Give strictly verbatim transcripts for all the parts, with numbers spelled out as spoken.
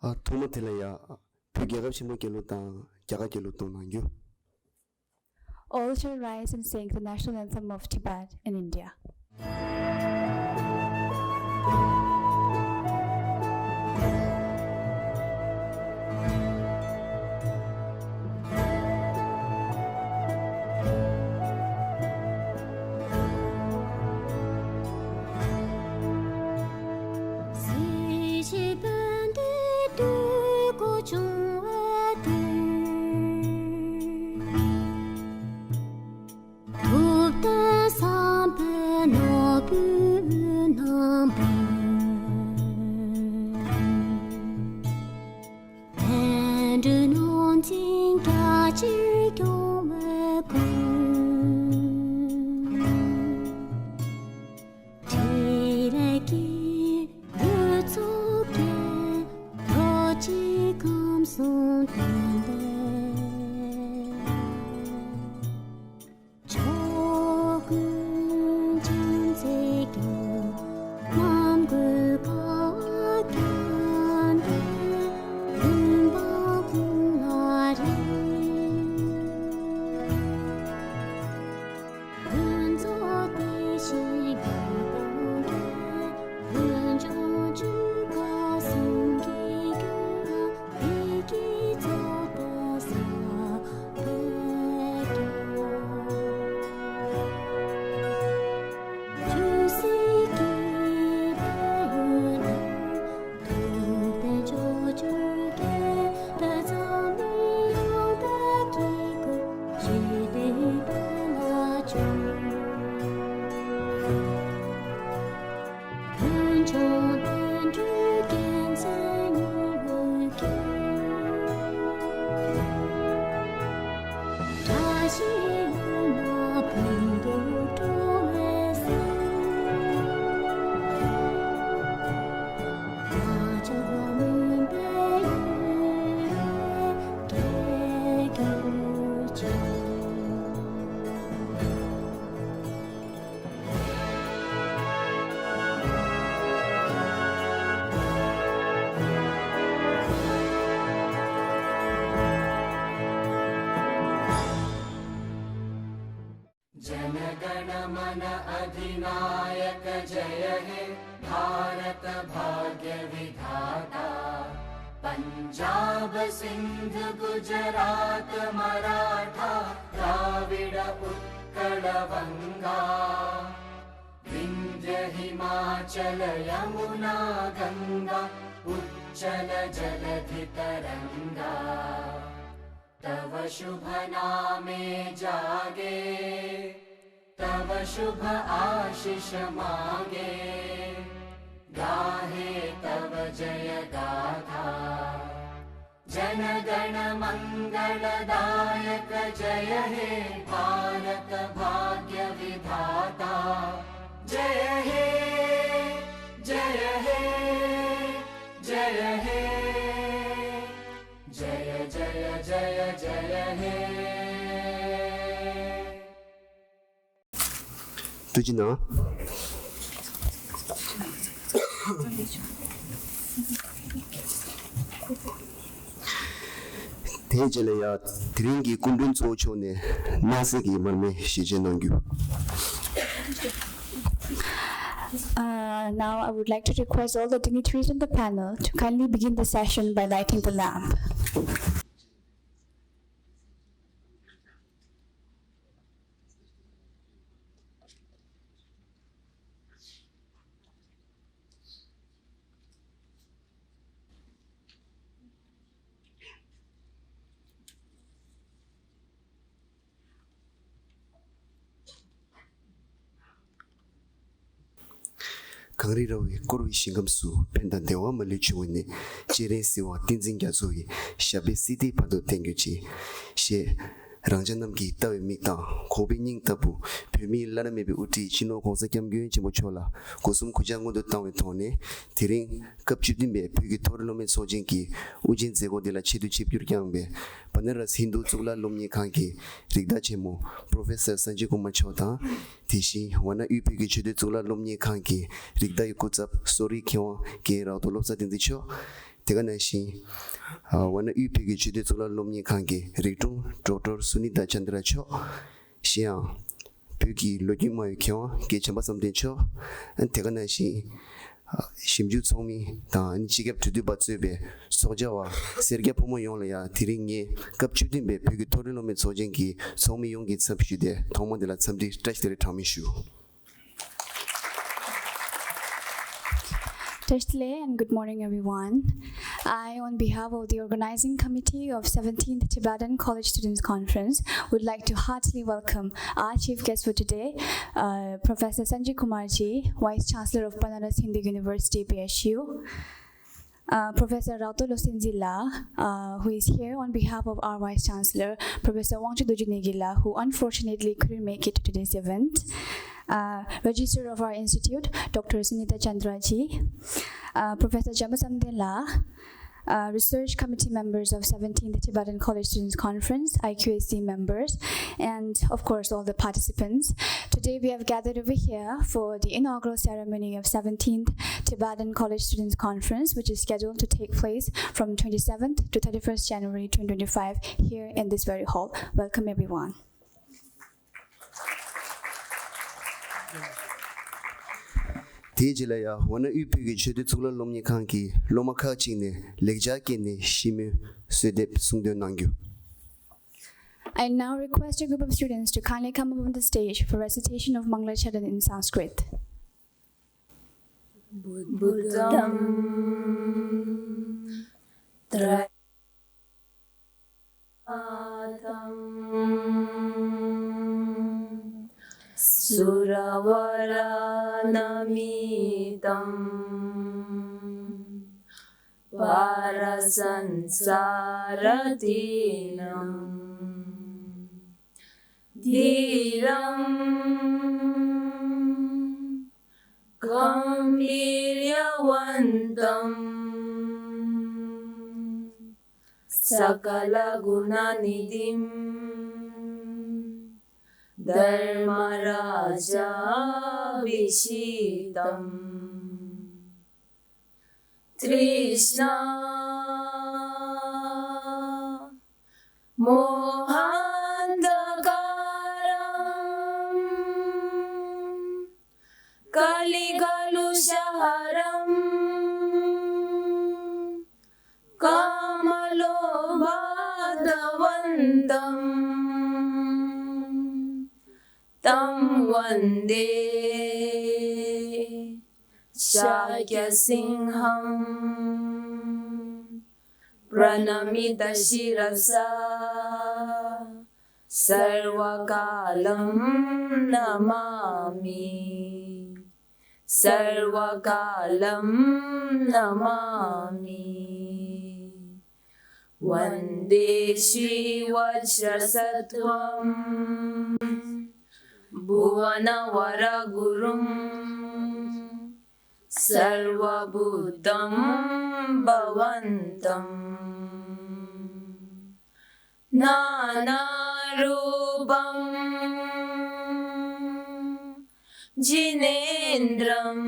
ཨ། ཐོག་མ་དེ་ལ་ཡ། བོད་རྒྱལ་ཁབ་ཆེན་པོ་རྒྱལ་གླུ་དང་རྒྱ་གར་རྒྱལ་གླུ་གཏོང་གནང་རྒྱུ། All shall rise and sing the national anthem of Tibet in India. ཐུབ་བསྟན་བཟང་པོའི་ནོར་བུའི་རྣམ་པར། བཻ་ཌཱུརྱ་ནང་བཞིན་རྒྱ་ཆེར་སྐྱོང་བའི་སྐུ། ཕྲིན་ལས་ཀྱི་རྒྱ་མཚོ་བརྒྱ་རྡོ་རྗེ་ཁམས་གསུམ་སྟོན་པའི། ཕྱོགས་ཀུན་བྱང་རྩེ་རྒྱལ་རྣམ་ཀུན་དགའ་བར་བརྒྱན་ཏེ། མགོན་པོ་ཀུན་ལ་རེག་ཕུན་ཚོགས་དེ་བཞིན་དགའ་དང་རྒྱལ། ཀུན་འབྱུང་ཆོས་འཁོར་གསུམ་གྱི་རྒྱུད་ལ། བདེ་སྐྱིད་ཚོགས་དང་བསགས་པའི་རྒྱུ། ཆོས་སྲིད་ཀྱི་ཕན་ཡོན་ལ། ཐུབ་བསྟན་ཕྱོགས་བཅུར་རྒྱས། དེ་ཙམ་མིན་ཡང་དག་གི་སྐུ། ཞི་བདེའི་དཔལ་ལ་སྤྱོད། ཀུན་འབྱུང་དོན་གྲུབ་རྒྱལ་མཚན་ཉི་འོད་ཀྱིས། བཀྲ་ཤིས་ལྷུན་པོ་ཕུན་དུ་སྤྲོ་བའི་སེམས། ང་བཅས་མུན་པའི་ཡུལ་ལས་སྐྱོབ་གྱུར་ཅིག། जन गण मन अधिनायक जय हे भारत भाग्य विधाता। पंजाब सिंध गुजरात मराठा द्राविड़ उत्कल वंगा। विंध्य हिमाचल यमुना गंगा उच्चल जलधि तरंगा। तव शुभ नामे जागे, तव शुभ आशीष मागे, गाहे तव जय गाथा। जन गण मंगलदायक जय हे भारत भाग्य विधाता। जय हे, जय हे, जय हे। जय जय जय जय हे। ཐུགས་རྗེ་གནང་། དེའི་རྗེས་ལ་ཡང་དེ་རིང་གི་སྐུ་མགྲོན་གཙོ་བོ་མཆོག་ནས་སྣང་གསལ་གྱི་མར་མེ་ཞལ་འབྱེད་གནང་རྒྱུ། Uh, now I would like to request all the dignitaries on the panel to kindly begin the session by lighting the lamp. གངས་རི་ར་བས་བསྐོར་བའི་ཞིང་ཁམས་སུ། ཕན་དང་བདེ་བ་མ་ལུས་འབྱུང་བའི་གནས། སྤྱན་རས་གཟིགས་དབང་བསྟན་འཛིན་རྒྱ་མཚོ་ཡི། ཞབས་པད་སྲིད་མཐའི་བར་དུ་བརྟན་གྱུར་ཅིག་ཞེས། རང་ཅག་རྣམས་ཀྱི་ལྟ་བའི་མིག་དང་གོ་བའི་སྙིང་ལྟ་བུ་བོད་མིའི་བླ་ན་མེད་པའི་དབུ་ཁྲིད་སྤྱི་ནོར་༸གོང་ས་༸སྐྱབས་མགོན་ཆེན་པོ་མཆོག་ལ་སྒོ་གསུམ་གུས་ཕྱག་སྔོན་དུ་བཏང་བའི་ཐོག་ནས། དེ་རིང་སྐབས་བཅུ་བདུན་པའི་བོད་ཀྱི་མཐོ་རིམ་སློབ་མའི་ཚོགས་ཆེན་གྱི་དབུ་འབྱེད་མཛད་སྒོ་འདི་ལ་ཆེད་དུ་ཆིབས་བསྒྱུར་བསྐྱངས་པའི་བ་ན་ར་སི་ཧིན་རྡུ་གཙུག་ལག་སློབ་གཉེར་ཁང་གི་རིགས་བདག་ཆེན་མོ་པྲོ་ཕེ་སར་སན་ཇི་ཀུ་མར་མཆོག་དང་། དེ་བཞིན་ཝཱ་ཎ་དབུས་བོད་ཀྱི་ཆོས་ལྡན་གཙུག་ལག་སློབ་གཉེར་ཁང་གི་རིགས་བདག་གི་སྐུ་ཚབ་གསོ་རིག་མཁས་དབང་རྒན་རག་རྡོར་བློ་བཟང་བསྟན་འཛིན་མཆོག་དེ་ག་ནང་བཞིན་ཝཱ་ཎ་དབུས་བོད་ཀྱི་ཆོས་ལྡན་གཙུག་ལག་སློབ་གཉེར་ཁང་གི་རིག་དྲུང་ཌོག་ཊར་སུ་ནི་ཏཱ་ཅན་དྲ་མཆོག། གཞན་ཡང་བོད་ཀྱི་ལོ་རྒྱུས་སྨྲ་བའི་མཁས་དབང་རྒན་བྱམས་པ་བསམ་གཏན་མཆོག། དེ་ག་ནང་བཞིན་ཞིབ་འཇུག་ཚོགས་མི་དང་སྤྱི་ཁྱབ་གྲོས་བསྡུར་པ་གཙོས་པའི་ཚོགས་བཅར་བ་སེར་སྐྱ་ཕོ་མོ་ཡོངས་ལ་ཡང་དེ་རིང་ངས་སྐབས་བཅུ་བདུན་པའི་བོད་ཀྱི་མཐོ་རིམ་སློབ་མའི་ཚོགས་ཆེན་གྱི་ཚོགས་མི་ཡོངས་ཀྱི་ཚབ་ཞུས་ཏེ་ཐོག་མ་དེ་ལ་འཚམས་འདྲི་བཀྲ་ཤིས་བདེ་ལེགས་གྲངས་མེད་ཞུ། Tesh Tile and good morning, everyone. I, on behalf of the organizing committee of seventeenth Tibetan College Students Conference, would like to heartily welcome our chief guest for today, uh, Professor Sanjay Kumar Ji, Vice Chancellor of Banaras Hindu University, B S U. Uh, Professor Raoto Losenzila, uh, who is here on behalf of our Vice Chancellor, Professor Wangchuk Dorji Negila, who unfortunately couldn't make it to today's event. Uh, Registrar of our institute, Doctor Sunita Chandraji, uh, Professor Jamba Samdela, uh, research committee members of seventeenth Tibetan College Students Conference, I Q S C members, and of course all the participants. Today we have gathered over here for the inaugural ceremony of seventeenth Tibetan College Students Conference, which is scheduled to take place from twenty-seventh to thirty-first January twenty twenty-five here in this very hall. Welcome, everyone. དེའི་རྗེས་ལ་ཡང་ཝཱ་ཎ་དབུས་བོད་ཀྱི་ཆོས་ལྡན་གཙུག་ལག་སློབ་གཉེར་ཁང་གི་སློབ་མ་ཁག་ཅིག་ནས་ལེགས་སྦྱར་སྐད་ནས་ཞི་མོལ་གསོལ་འདེབས་གསུང་འདོན་གནང་རྒྱུ། I now request a group of students to kindly come up on the stage for recitation of Mangala Charan in Sanskrit. बुद्धं त्रयनाथं सुरवरनमितं परसंसारदीनं धीरं गम्भीर्यवन्तं सकलगुणनिधिं धर्मराजाभिषिक्तं तृष्णा मोहान्धकारं कलिकलुषहरं कामलोभाद्वन्द्वं तं वन्दे शाक्यसिंहं प्रणमितशिरसा सर्वकालं नमामि। सर्वकालं नमामि। वन्दे श्रीवज्रसत्त्वं भुवनवरगुरुं सर्वबुद्धं भवन्तं नानारूपं जिनेन्द्रं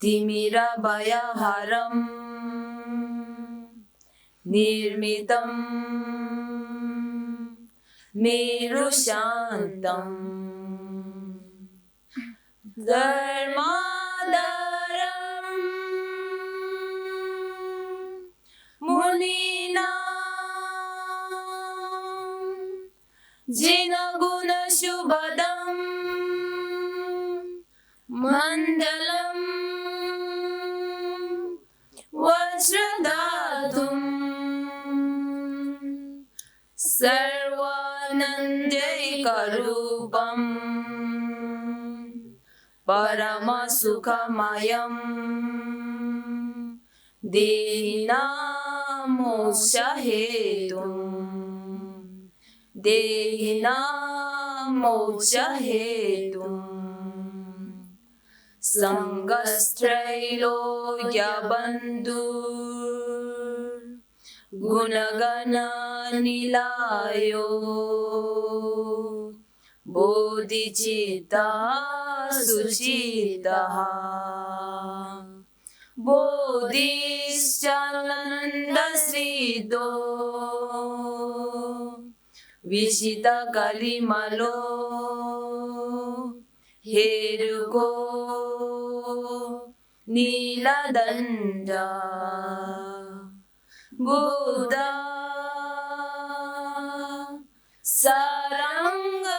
तिमिरभयहरं निर्मितं मेरुशान्तं धर्माधारं मुनीनां जिनगुणशुभदं मण्डलं वज्रधातुं सर्वानन्दैकरूपं परमसुखमयं देहिनां मोक्षहेतुं देहिनां मोक्षहेतुं सङ्गस्त्रैलोक्यबन्धुर्गुणगणानिलयो बोधिचित्तः सुचित्तः बोधिश्चानन्दश्रीतो विजितकलिमलो हेरुको नीलदण्ड बुद्ध सारङ्गराजो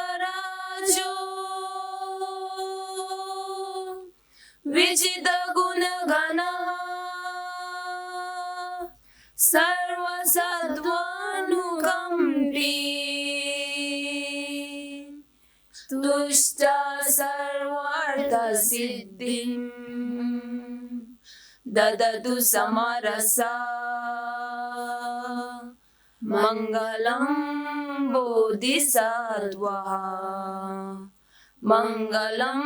विजितगुणगणः सर्वसत्त्वानुकम्पी तुष्ट सर्वार्थसिद्धिं ददतु समरस मङ्गलं बोधिसत्त्वः मङ्गलं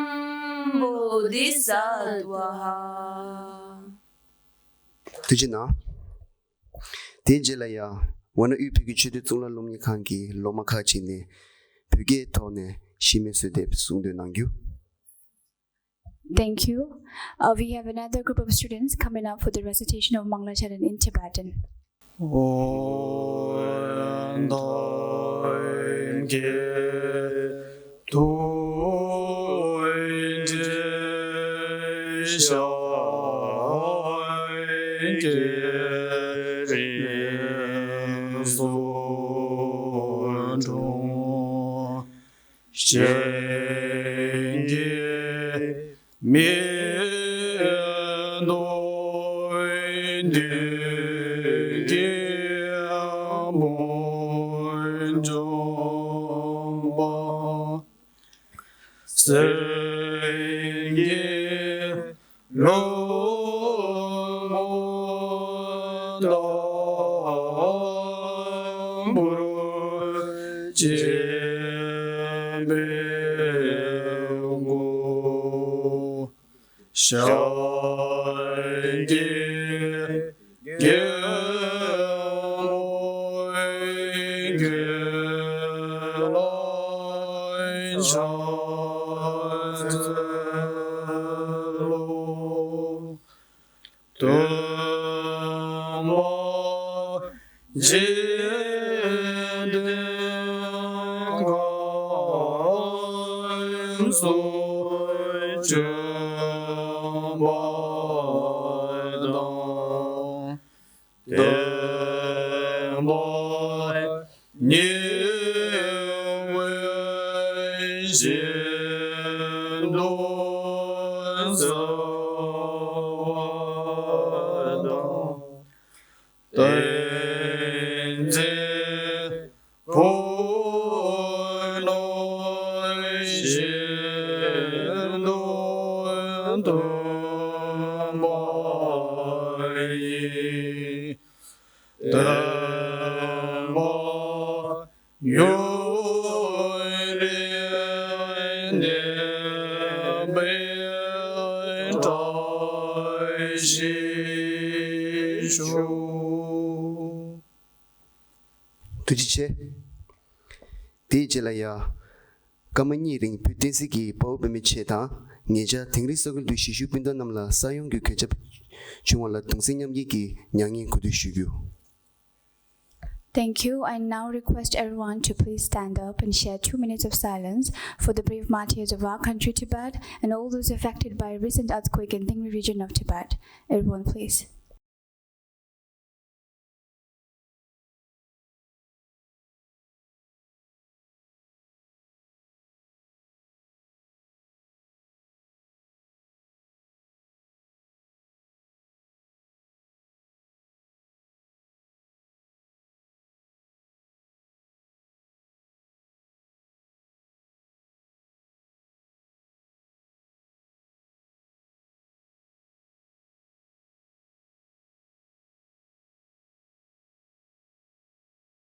बोधिसत्त्वः। ཐུགས་རྗེ་གནང་། དེའི་རྗེས་ལ་ཡང་ཝཱ་ཎ་དབུས་བོད་ཀྱི་ཆེས་མཐོའི་གཙུག་ལག་སློབ་གཉེར་ཁང་གི་སློབ་མ་ཁག་ཅིག་ནས་བོད་སྐད་ཐོག་ནས་གཞི་མེད་གསོལ་འདེབས་གསུང་འདོན་གནང་རྒྱུ། Thank you. Uh, we have another group of students coming up for the recitation of Mangalacharan in Tibetan. གཞན་གྱིས་མི་འདོད་འདོད་ཀྱི་སྨོན་འཇོམས་པ། སེང་གེ་ལོ་མོ་ལྟ་བུར་བྱེད་པའི་སྐུ། ཤཱཀྱའི་རྒྱལ་མོའི་གོས་ལ་ཕྱག་འཚལ་ལོ། སྟོན་པ་འཇིག་རྟེན་ཁམས་སུ་བྱོན་པ་དང་། བསྟན་པ་ཉི་འོད་བཞིན་དུ་གསལ་བ་དང་། བསྟན་འཛིན་ཕུན་ཚོགས་བཞིན་དུ་སྟོན་པ་ཡི། བསྟན་པ་ཡུན་རིང་གནས་པའི་བཀྲ་ཤིས་ཤོག། ཐུགས་རྗེ་ཆེ། དེའི་རྗེས་ལ་ཡ། སྐར་མ་གཉིས་རིང་བོད་བསྟན་སྲིད་ཀྱི་དཔའ་བོ་དཔའ་མོའི་ཆེད་དང་། ཉེ་ཆར་དིང་རི་ས་ཁུལ་དུ་གཞིས་བཞུགས་སྤུན་ཟླ་རྣམས་ལ་ས་ཡོམ་གྱི་གོད་ཆག་བྱུང་བ་ལ་གདུང་སེམས་མཉམ་སྐྱེད་ཀྱི་མྱ་ངན་གུས་འདུད་ཞུ་རྒྱུ། Thank you. I now request everyone to please stand up and share two minutes of silence for the brave martyrs of our country, Tibet, and all those affected by recent earthquake in Tingri region of Tibet. Everyone, please.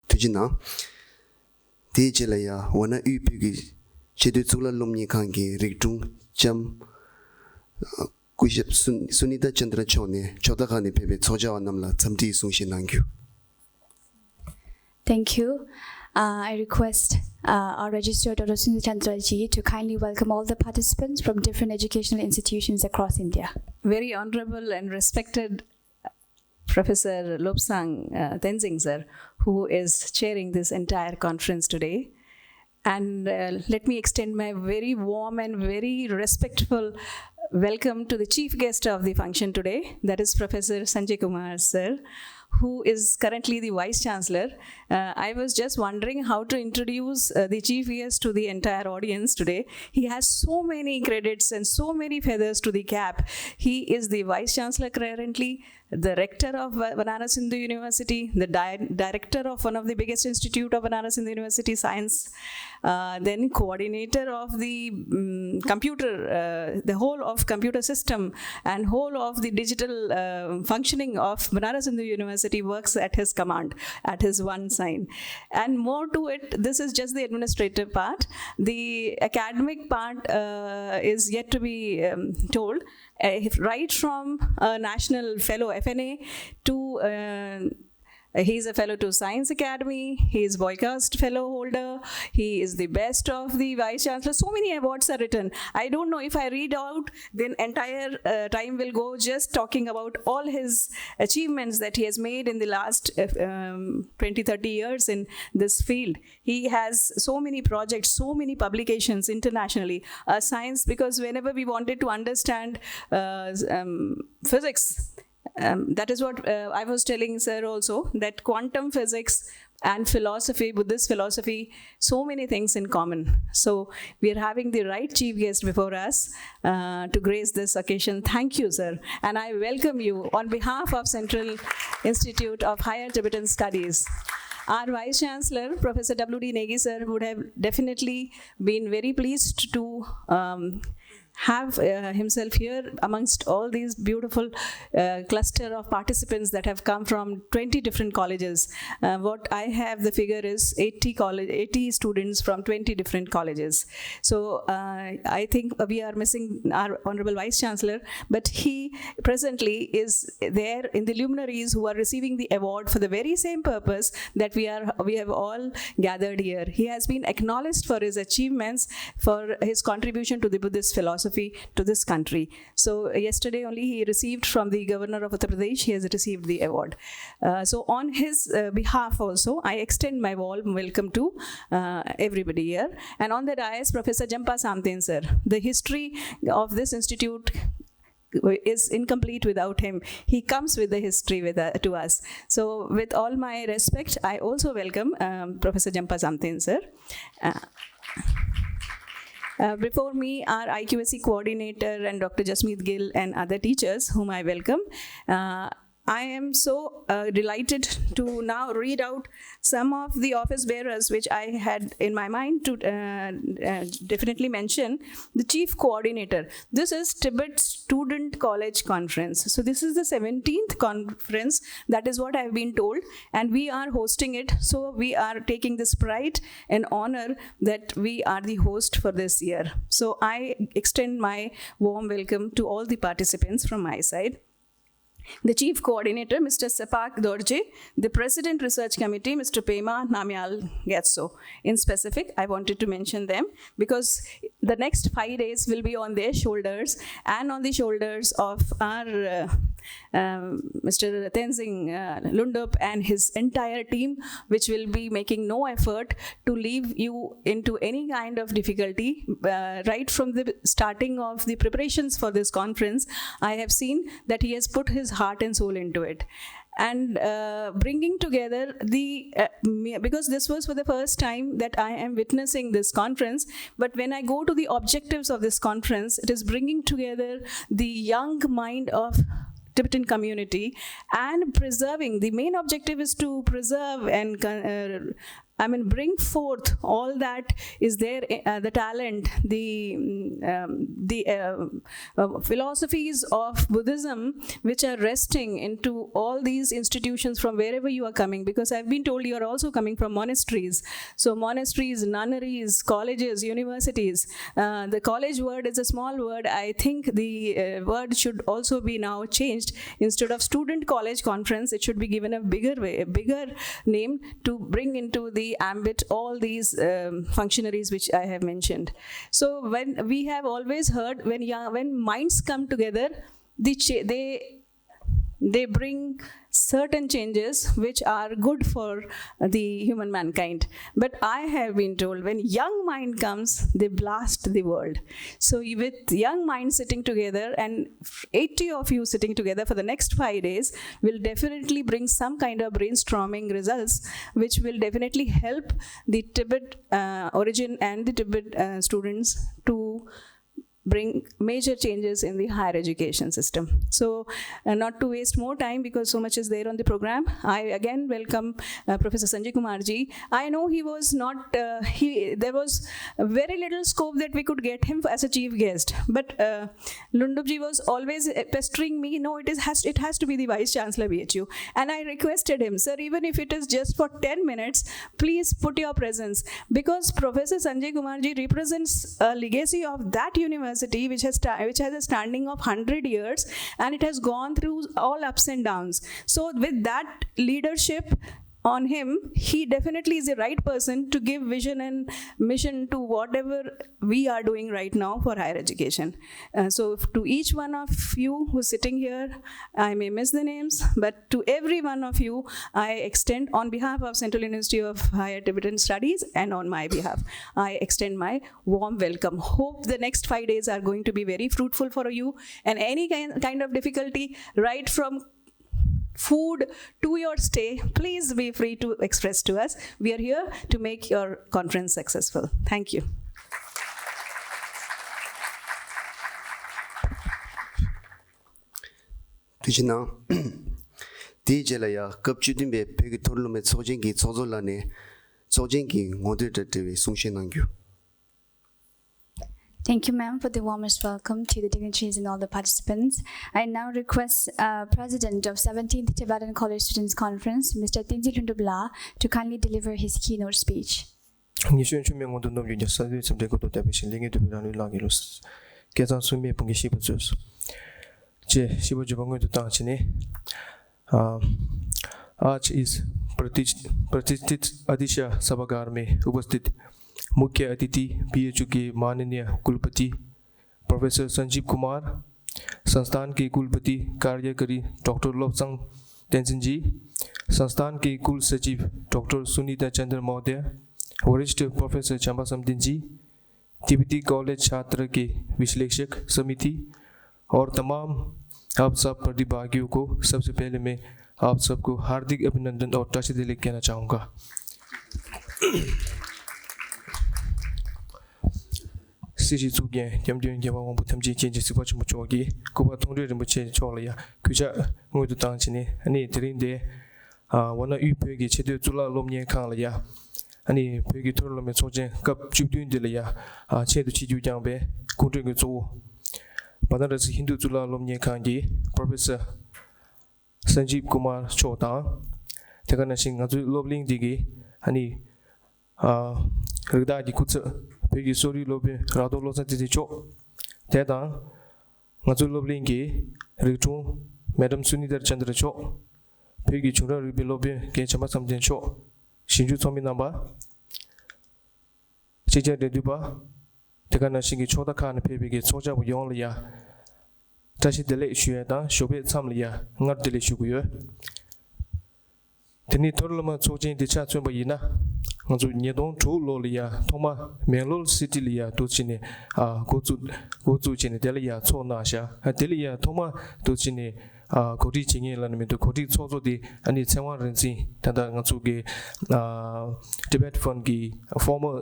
ཐུགས་རྗེ་གནང་། དེའི་རྗེས་ལ་ཡ་ཝཱ་ཎ་དབུས་བོད་ཀྱི་ཆེས་མཐོའི་གཙུག་ལག་སློབ་གཉེར་ཁང་གི་རིག་དྲུང་ལྕམ་སྐུ་ཞབས་སུ་སུ་ནི་ཏཱ་ཅན་དྲ་མཆོག་ནས་ཕྱོགས་མཐའ་ཁག་ནས་ཕེབས་པའི་ཚོགས་བཅར་བ་རྣམས་ལ་འཚམས་འདྲིའི་གསུང་བཤད་གནང་རྒྱུ། Thank you. Uh, I request uh, our registrar, Doctor Sundar Chandra ji, to kindly welcome all the participants from different educational institutions across India. Very honorable and respected Professor Lobsang uh, Tenzing sir, who is chairing this entire conference today. And uh, let me extend my very warm and very respectful welcome to the chief guest of the function today, that is Professor Sanjay Kumar sir, who is currently the Vice Chancellor. Uh, I was just wondering how to introduce uh, the chief guest to the entire audience today. He has so many credits and so many feathers to the cap. He is the Vice Chancellor currently, the rector of Banaras Hindu University, the di- director of one of the biggest institute of Banaras Hindu University, science, uh, then coordinator of the um, computer, uh, the whole of computer system and whole of the digital uh, functioning of Banaras Hindu University works at his command, at his one sign. And more to it, this is just the administrative part. The academic part uh, is yet to be um, told. Uh, right from a national fellow F N A to uh, He is a fellow to Science Academy. He is Boycast Fellow holder. He is the best of the Vice Chancellor. So many awards are written. I don't know if I read out, then entire uh, time will go just talking about all his achievements that he has made in the last uh, um, twenty, thirty years in this field. He has so many projects, so many publications internationally. Uh, science, because whenever we wanted to understand uh, um, physics, um, that is what uh, I was telling sir also, that quantum physics and philosophy, Buddhist philosophy, so many things in common. So we are having the right chief guest before us uh, to grace this occasion. Thank you, sir. And I welcome you on behalf of Central Institute of Higher Tibetan Studies. Our Vice Chancellor, Professor W D Negi sir, would have definitely been very pleased to um, have uh, himself here amongst all these beautiful uh, cluster of participants that have come from twenty different colleges. Uh, what I have, the figure is eighty college, eighty students from twenty different colleges. So uh, I think we are missing our Honorable Vice Chancellor, but he presently is there in the luminaries who are receiving the award for the very same purpose that we are we have all gathered here. He has been acknowledged for his achievements, for his contribution to the Buddhist philosophy to this country. So uh, yesterday only he received from the governor of Uttar Pradesh, he has received the award. Uh, so on his uh, behalf also, I extend my warm welcome to uh, everybody here. And on the dais, Professor Jampa Samten sir. The history of this institute is incomplete without him. He comes with the history with uh, to us. So with all my respect, I also welcome um, Professor Jampa Samten sir. Uh, uh, before me are I Q S C coordinator and Doctor Jasmeet Gill and other teachers whom I welcome. Uh, I am so uh, delighted to now read out some of the office bearers which I had in my mind to uh, uh, definitely mention. The chief coordinator. This is Tibet Student College Conference. So this is the seventeenth conference. That is what I have been told. And we are hosting it. So we are taking this pride and honor that we are the host for this year. So I extend my warm welcome to all the participants from my side. The chief coordinator, Mister Sepak Dorje, the president research committee, Mister Pema Namyal Getso. In specific, I wanted to mention them because the next five days will be on their shoulders and on the shoulders of our uh, um, Mister Tenzing uh, Lundup and his entire team, which will be making no effort to leave you into any kind of difficulty. Uh, right from the starting of the preparations for this conference, I have seen that he has put his heart and soul into it. And uh, bringing together the uh, because this was for the first time that I am witnessing this conference. But when I go to the objectives of this conference, it is bringing together the young mind of Tibetan community and preserving. The main objective is to preserve and uh, I mean, bring forth all that is there, uh, the talent, the um, the uh, uh, philosophies of Buddhism, which are resting into all these institutions from wherever you are coming. Because I've been told you are also coming from monasteries. So monasteries, nunneries, colleges, universities. Uh, the college word is a small word. I think the uh, word should also be now changed. Instead of student college conference, it should be given a bigger way, a bigger name to bring into the ambit all these um, functionaries which I have mentioned. So when we have always heard, when young, when minds come together, the cha- they they bring certain changes which are good for the human mankind. But I have been told, when young mind comes, they blast the world. So with young minds sitting together and eighty of you sitting together for the next five days will definitely bring some kind of brainstorming results, which will definitely help the Tibet uh, origin and the Tibet uh, students to bring major changes in the higher education system. So, uh, not to waste more time, because so much is there on the program, I again welcome uh, Professor Sanjay Kumar ji. I know he was not, uh, he, there was very little scope that we could get him as a chief guest, but uh, Lhundup ji was always uh, pestering me, "No, it is has it has to be the vice chancellor B H U." And I requested him, "Sir, even if it is just for ten minutes, please put your presence." Because Professor Sanjay Kumar ji represents a legacy of that university, which has sta- which has a standing of hundred years, and it has gone through all ups and downs. So with that leadership on him, he definitely is the right person to give vision and mission to whatever we are doing right now for higher education. Uh, so, to each one of you who's sitting here, I may miss the names, but to every one of you, I extend, on behalf of Central University of Higher Tibetan Studies and on my behalf, I extend my warm welcome. Hope the next five days are going to be very fruitful for you, and any kind, kind of difficulty, right from food to your stay, please be free to express to us. We are here to make your conference successful. Thank you. ཐུགས་རྗེ་གནང་། དེའི་རྗེས་ལ་ཡང་སྐབས་བཅུ་བདུན་པའི་བོད་ཀྱི་མཐོ་རིམ་སློབ་མའི་ཚོགས་ཆེན་གྱི་ཚོགས་གཙོ་ལགས་ནས་ཚོགས་ཆེན་གྱི་ངོ་སྤྲོད་དང་འབྲེལ་བའི་གསུང་བཤད་གནང་རྒྱུ། Thank you, ma'am, for the warmest welcome to the dignitaries and all the participants. I now request uh, President of seventeenth Tibetan College Students Conference, Mister Tenzin Lhundup La, to kindly deliver his keynote speech. ཉི་གཞོན་ཆུང་མའི་ངོ་དུ་ནོར་བུ་ཡོད་ཀྱང་ས་འདུལ་འཚམས་འདྲིའི་སྐུ་ཐོག་བསྟན་པའི་ཞིང་ལས་ངེས་དུ་བའི་རང་ལུས་ལག་གི་ལུས། སྐལ་བཟང་སྲུང་མའི་བུང་གི་ཤིས་པ་མཛོད། ཅེས་ཤིས་པ་བརྗོད་པ་སྔོན་དུ་བཏང་བྱས་ནས། आज इस प्रतिष्ठित अतिशय सभागार में उपस्थित मुख्य अतिथि बीएचयू के माननीय कुलपति प्रोफेसर संजीव कुमार, संस्थान के कुलपति कार्यकारी डॉक्टर लोब्संग तेंजिन जी, संस्थान के कुल सचिव डॉक्टर सुनीता चंद्र महोदय, वरिष्ठ प्रोफेसर चंपा समदिन जी, तिब्बती कॉलेज छात्र के विश्लेषक समिति और तमाम आप सब प्रतिभागियों को सबसे पहले मैं आप सबको हार्दिक अभिनंदन और टाशी दिल्ली कहना चाहूँगा। སྲིད་ཞིའི་གཙུག་རྒྱན་སྐྱབས་མགོན་རྒྱལ་བ་དབང་པོ་ཐམས་ཅད་མཁྱེན་ཅིང་གཟིགས་པ་ཆེན་པོ་མཆོག་གིས་སྐུ་པར་མཐོང་གྲོལ་རིན་པོ་ཆེ་མཆོག་ལ་ཡང་གུས་ཕྱག་སྔོན་དུ་བཏང་བྱས་ནས་ཨ་ནི་དེ་རིང་འདིར་ཝཱ་ཎ་དབུས་བོད་ཀྱི་ཆེས་མཐོའི་གཙུག་ལག་སློབ་གཉེར་ཁང་ལ་ཡང་ཨ་ནི་བོད་ཀྱི་མཐོ་རིམ་སློབ་མའི་ཚོགས་ཆེན་སྐབས་བཅུ་བདུན་འདི་ལ་ཡང་ཆེད་དུ་ཆིབས་བསྒྱུར་བསྐྱངས་པའི་སྐུ་མགྲོན་གྱི་གཙོ་བོ་བ་ན་ར་སི་ཧིན་དུ་གཙུག་ལག་སློབ་གཉེར་ཁང་གི་པྲོ་ཕེ་སར་སན་ཇིབ་ཀུ་མར་མཆོག་དང་། དེ་ག་ནང་བཞིན་ང་ཚོའི་སློབ་གླིང་འདི་གི་ཨ་ནི་ཨ་རིགས་བདག་གི་སྐུ་ཚབ་བོད་ཀྱི་གསོ་རིག་སློབ་དཔོན་རག་རྡོར་བློ་བཟང་བསྟན་འཛིན་མཆོག་དེ་དང་། ང་ཚོའི་སློབ་གླིང་གི་རིག་དྲུང་མེ་ཌམ་སུ་ནི་དར་ཅན་དྲ་མཆོག་བོད་ཀྱི་བྱུང་རབས་རིག་པའི་སློབ་དཔོན་རྒན་བྱམས་པ་བསམ་གཏན་མཆོག་ཞིབ་འཇུག་ཚོགས་མི་རྣམ་པ། གཅིག་ཆར་འབྲེལ་མཐུད་པ། དེ་ག་ནང་བཞིན་གྱི་ཕྱོགས་མཐའ་ཁག་ནས་ཕེབས་པའི་གི་ཚོགས་བཅར་བ་ཡོངས་ལ་ཡང་བཀྲ་ཤིས་བདེ་ལེགས་ཞུ་ཡས་དང་ཞོགས་པའི་མཚམས་ལ་ཡང་སྔར་བདེ་ལེགས་ཞུ་གི་ཡོད། དེ་ནས་མཐོ་རིམ་སློབ་མ་ཚོགས་ཆེན་དེ་ཆ་མཚོན་པ་ཡིན་ན། ང་ཚོ་ཉིས་སྟོང་དྲུག་ལོ་ལ་ཡང་ཐོག་མ་མེང་ལོར་སི་ཊི་ལ་ཡང་འདུག་བྱས་ནས་ཨ་འགོ་བཙུགས་འགོ་བཙུགས་བྱས་ནས་དེ་ལ་ཡང་ཚོགས་གནང་བཞག་དེ་ལ་ཡང་ཐོག་མ་འདུག་བྱས་ནས་ཨ་གོ་སྒྲིག་བྱེད་མཁན་ལབ་ན་མི་འདུག་གོ་སྒྲིག་ཚོགས་གཙོ་དེ་ཨ་ནི་ཚེ་དབང་རིག་འཛིན་ད་ལྟ་ང་ཚོ་གི་ཨ་Tibet Fund གི་former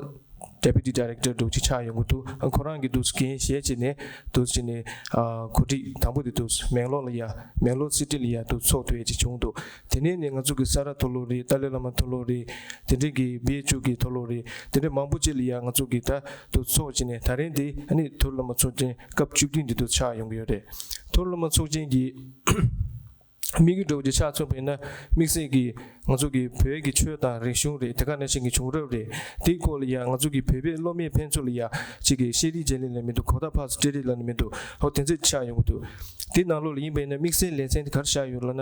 Deputy Director འདྲ་བོ་ཅིག་ཆགས་ཡོང་གི་འདུག་ཁོ་རང་གིས་འདུག་འགན་བཞེས་བྱས་ནས་འདུག་བྱས་ནས་ཨ་གོ་སྒྲིག་དང་པོ་དེ་འདུག་མེང་ལོར་ལ་ཡ་མེང་ལོར་སི་ཊི་ལ་ཡ་འདུག་ཚོགས་ཐུབ་ཡས་ཅིག་བྱུང་འདུག་དེ་ནས་ནི་ང་ཚོ་གི་ས་རཱ་མཐོ་སློབ་རེད། ཏཱ་ལའི་བླ་མ་མཐོ་སློབ་རེད། དེ་འདྲའི་གི་བེ་ཅུ་གི་མཐོ་སློབ་རེད། དེ་འདྲའི་མང་པོ་ཅིག་ལ་ཡ་ང་ཚོ་གི་ད་འདུག་ཚོགས་བྱས་ནས་ད་རིང་འདི་ཨ་ནི་མཐོ་རིམ་སློབ་མ་ཚོགས་ཆེན་སྐབས་བཅུ་བདུན་འདི་འདུག་ཆགས་ཡོང་གི་ཡོད་རེད། མཐོ་རིམ་སློབ་མ་ཚོགས་ཆེན་གྱི་དམིགས་ཡུལ་འདྲ་བོ་ཅིག་ཆ་མཚོན་པ་ཡིན་ན། དམིགས་བསལ་གྱིས་ང་ཚོ་གི་བོད་ཀྱི་ཆོས་དང་རིག་གཞུང་རེད། དེ་ག་ནང་བཞིན་གྱི་བྱུང་རབས་རེད། དེའི་སྐོར་ལ་ཡང་ང་ཚོ་གི་བོད་པའི་སློབ་མའི་ཕན་ཚུན་ལ་ཡང་གཅིག་གི་བཤད་རིགས་བརྗེ་ལེན་ལབ་མི་འདུག་གོ་བརྡ་ཕར་ཚུར་སྤྲད་རིགས་ལབ་ནི་མི་འདུག་ཧོ་དེ་ཚོ་ཆགས་ཡོང་གི་འདུག་དེའི་ནང་ལོགས་ལ་ཡིན་པ་ཡིན་ན་དམིགས་བསལ་ལེ་ཚན་དེ་ག་རེ་ཆགས་ཡོད་ལབ་ན།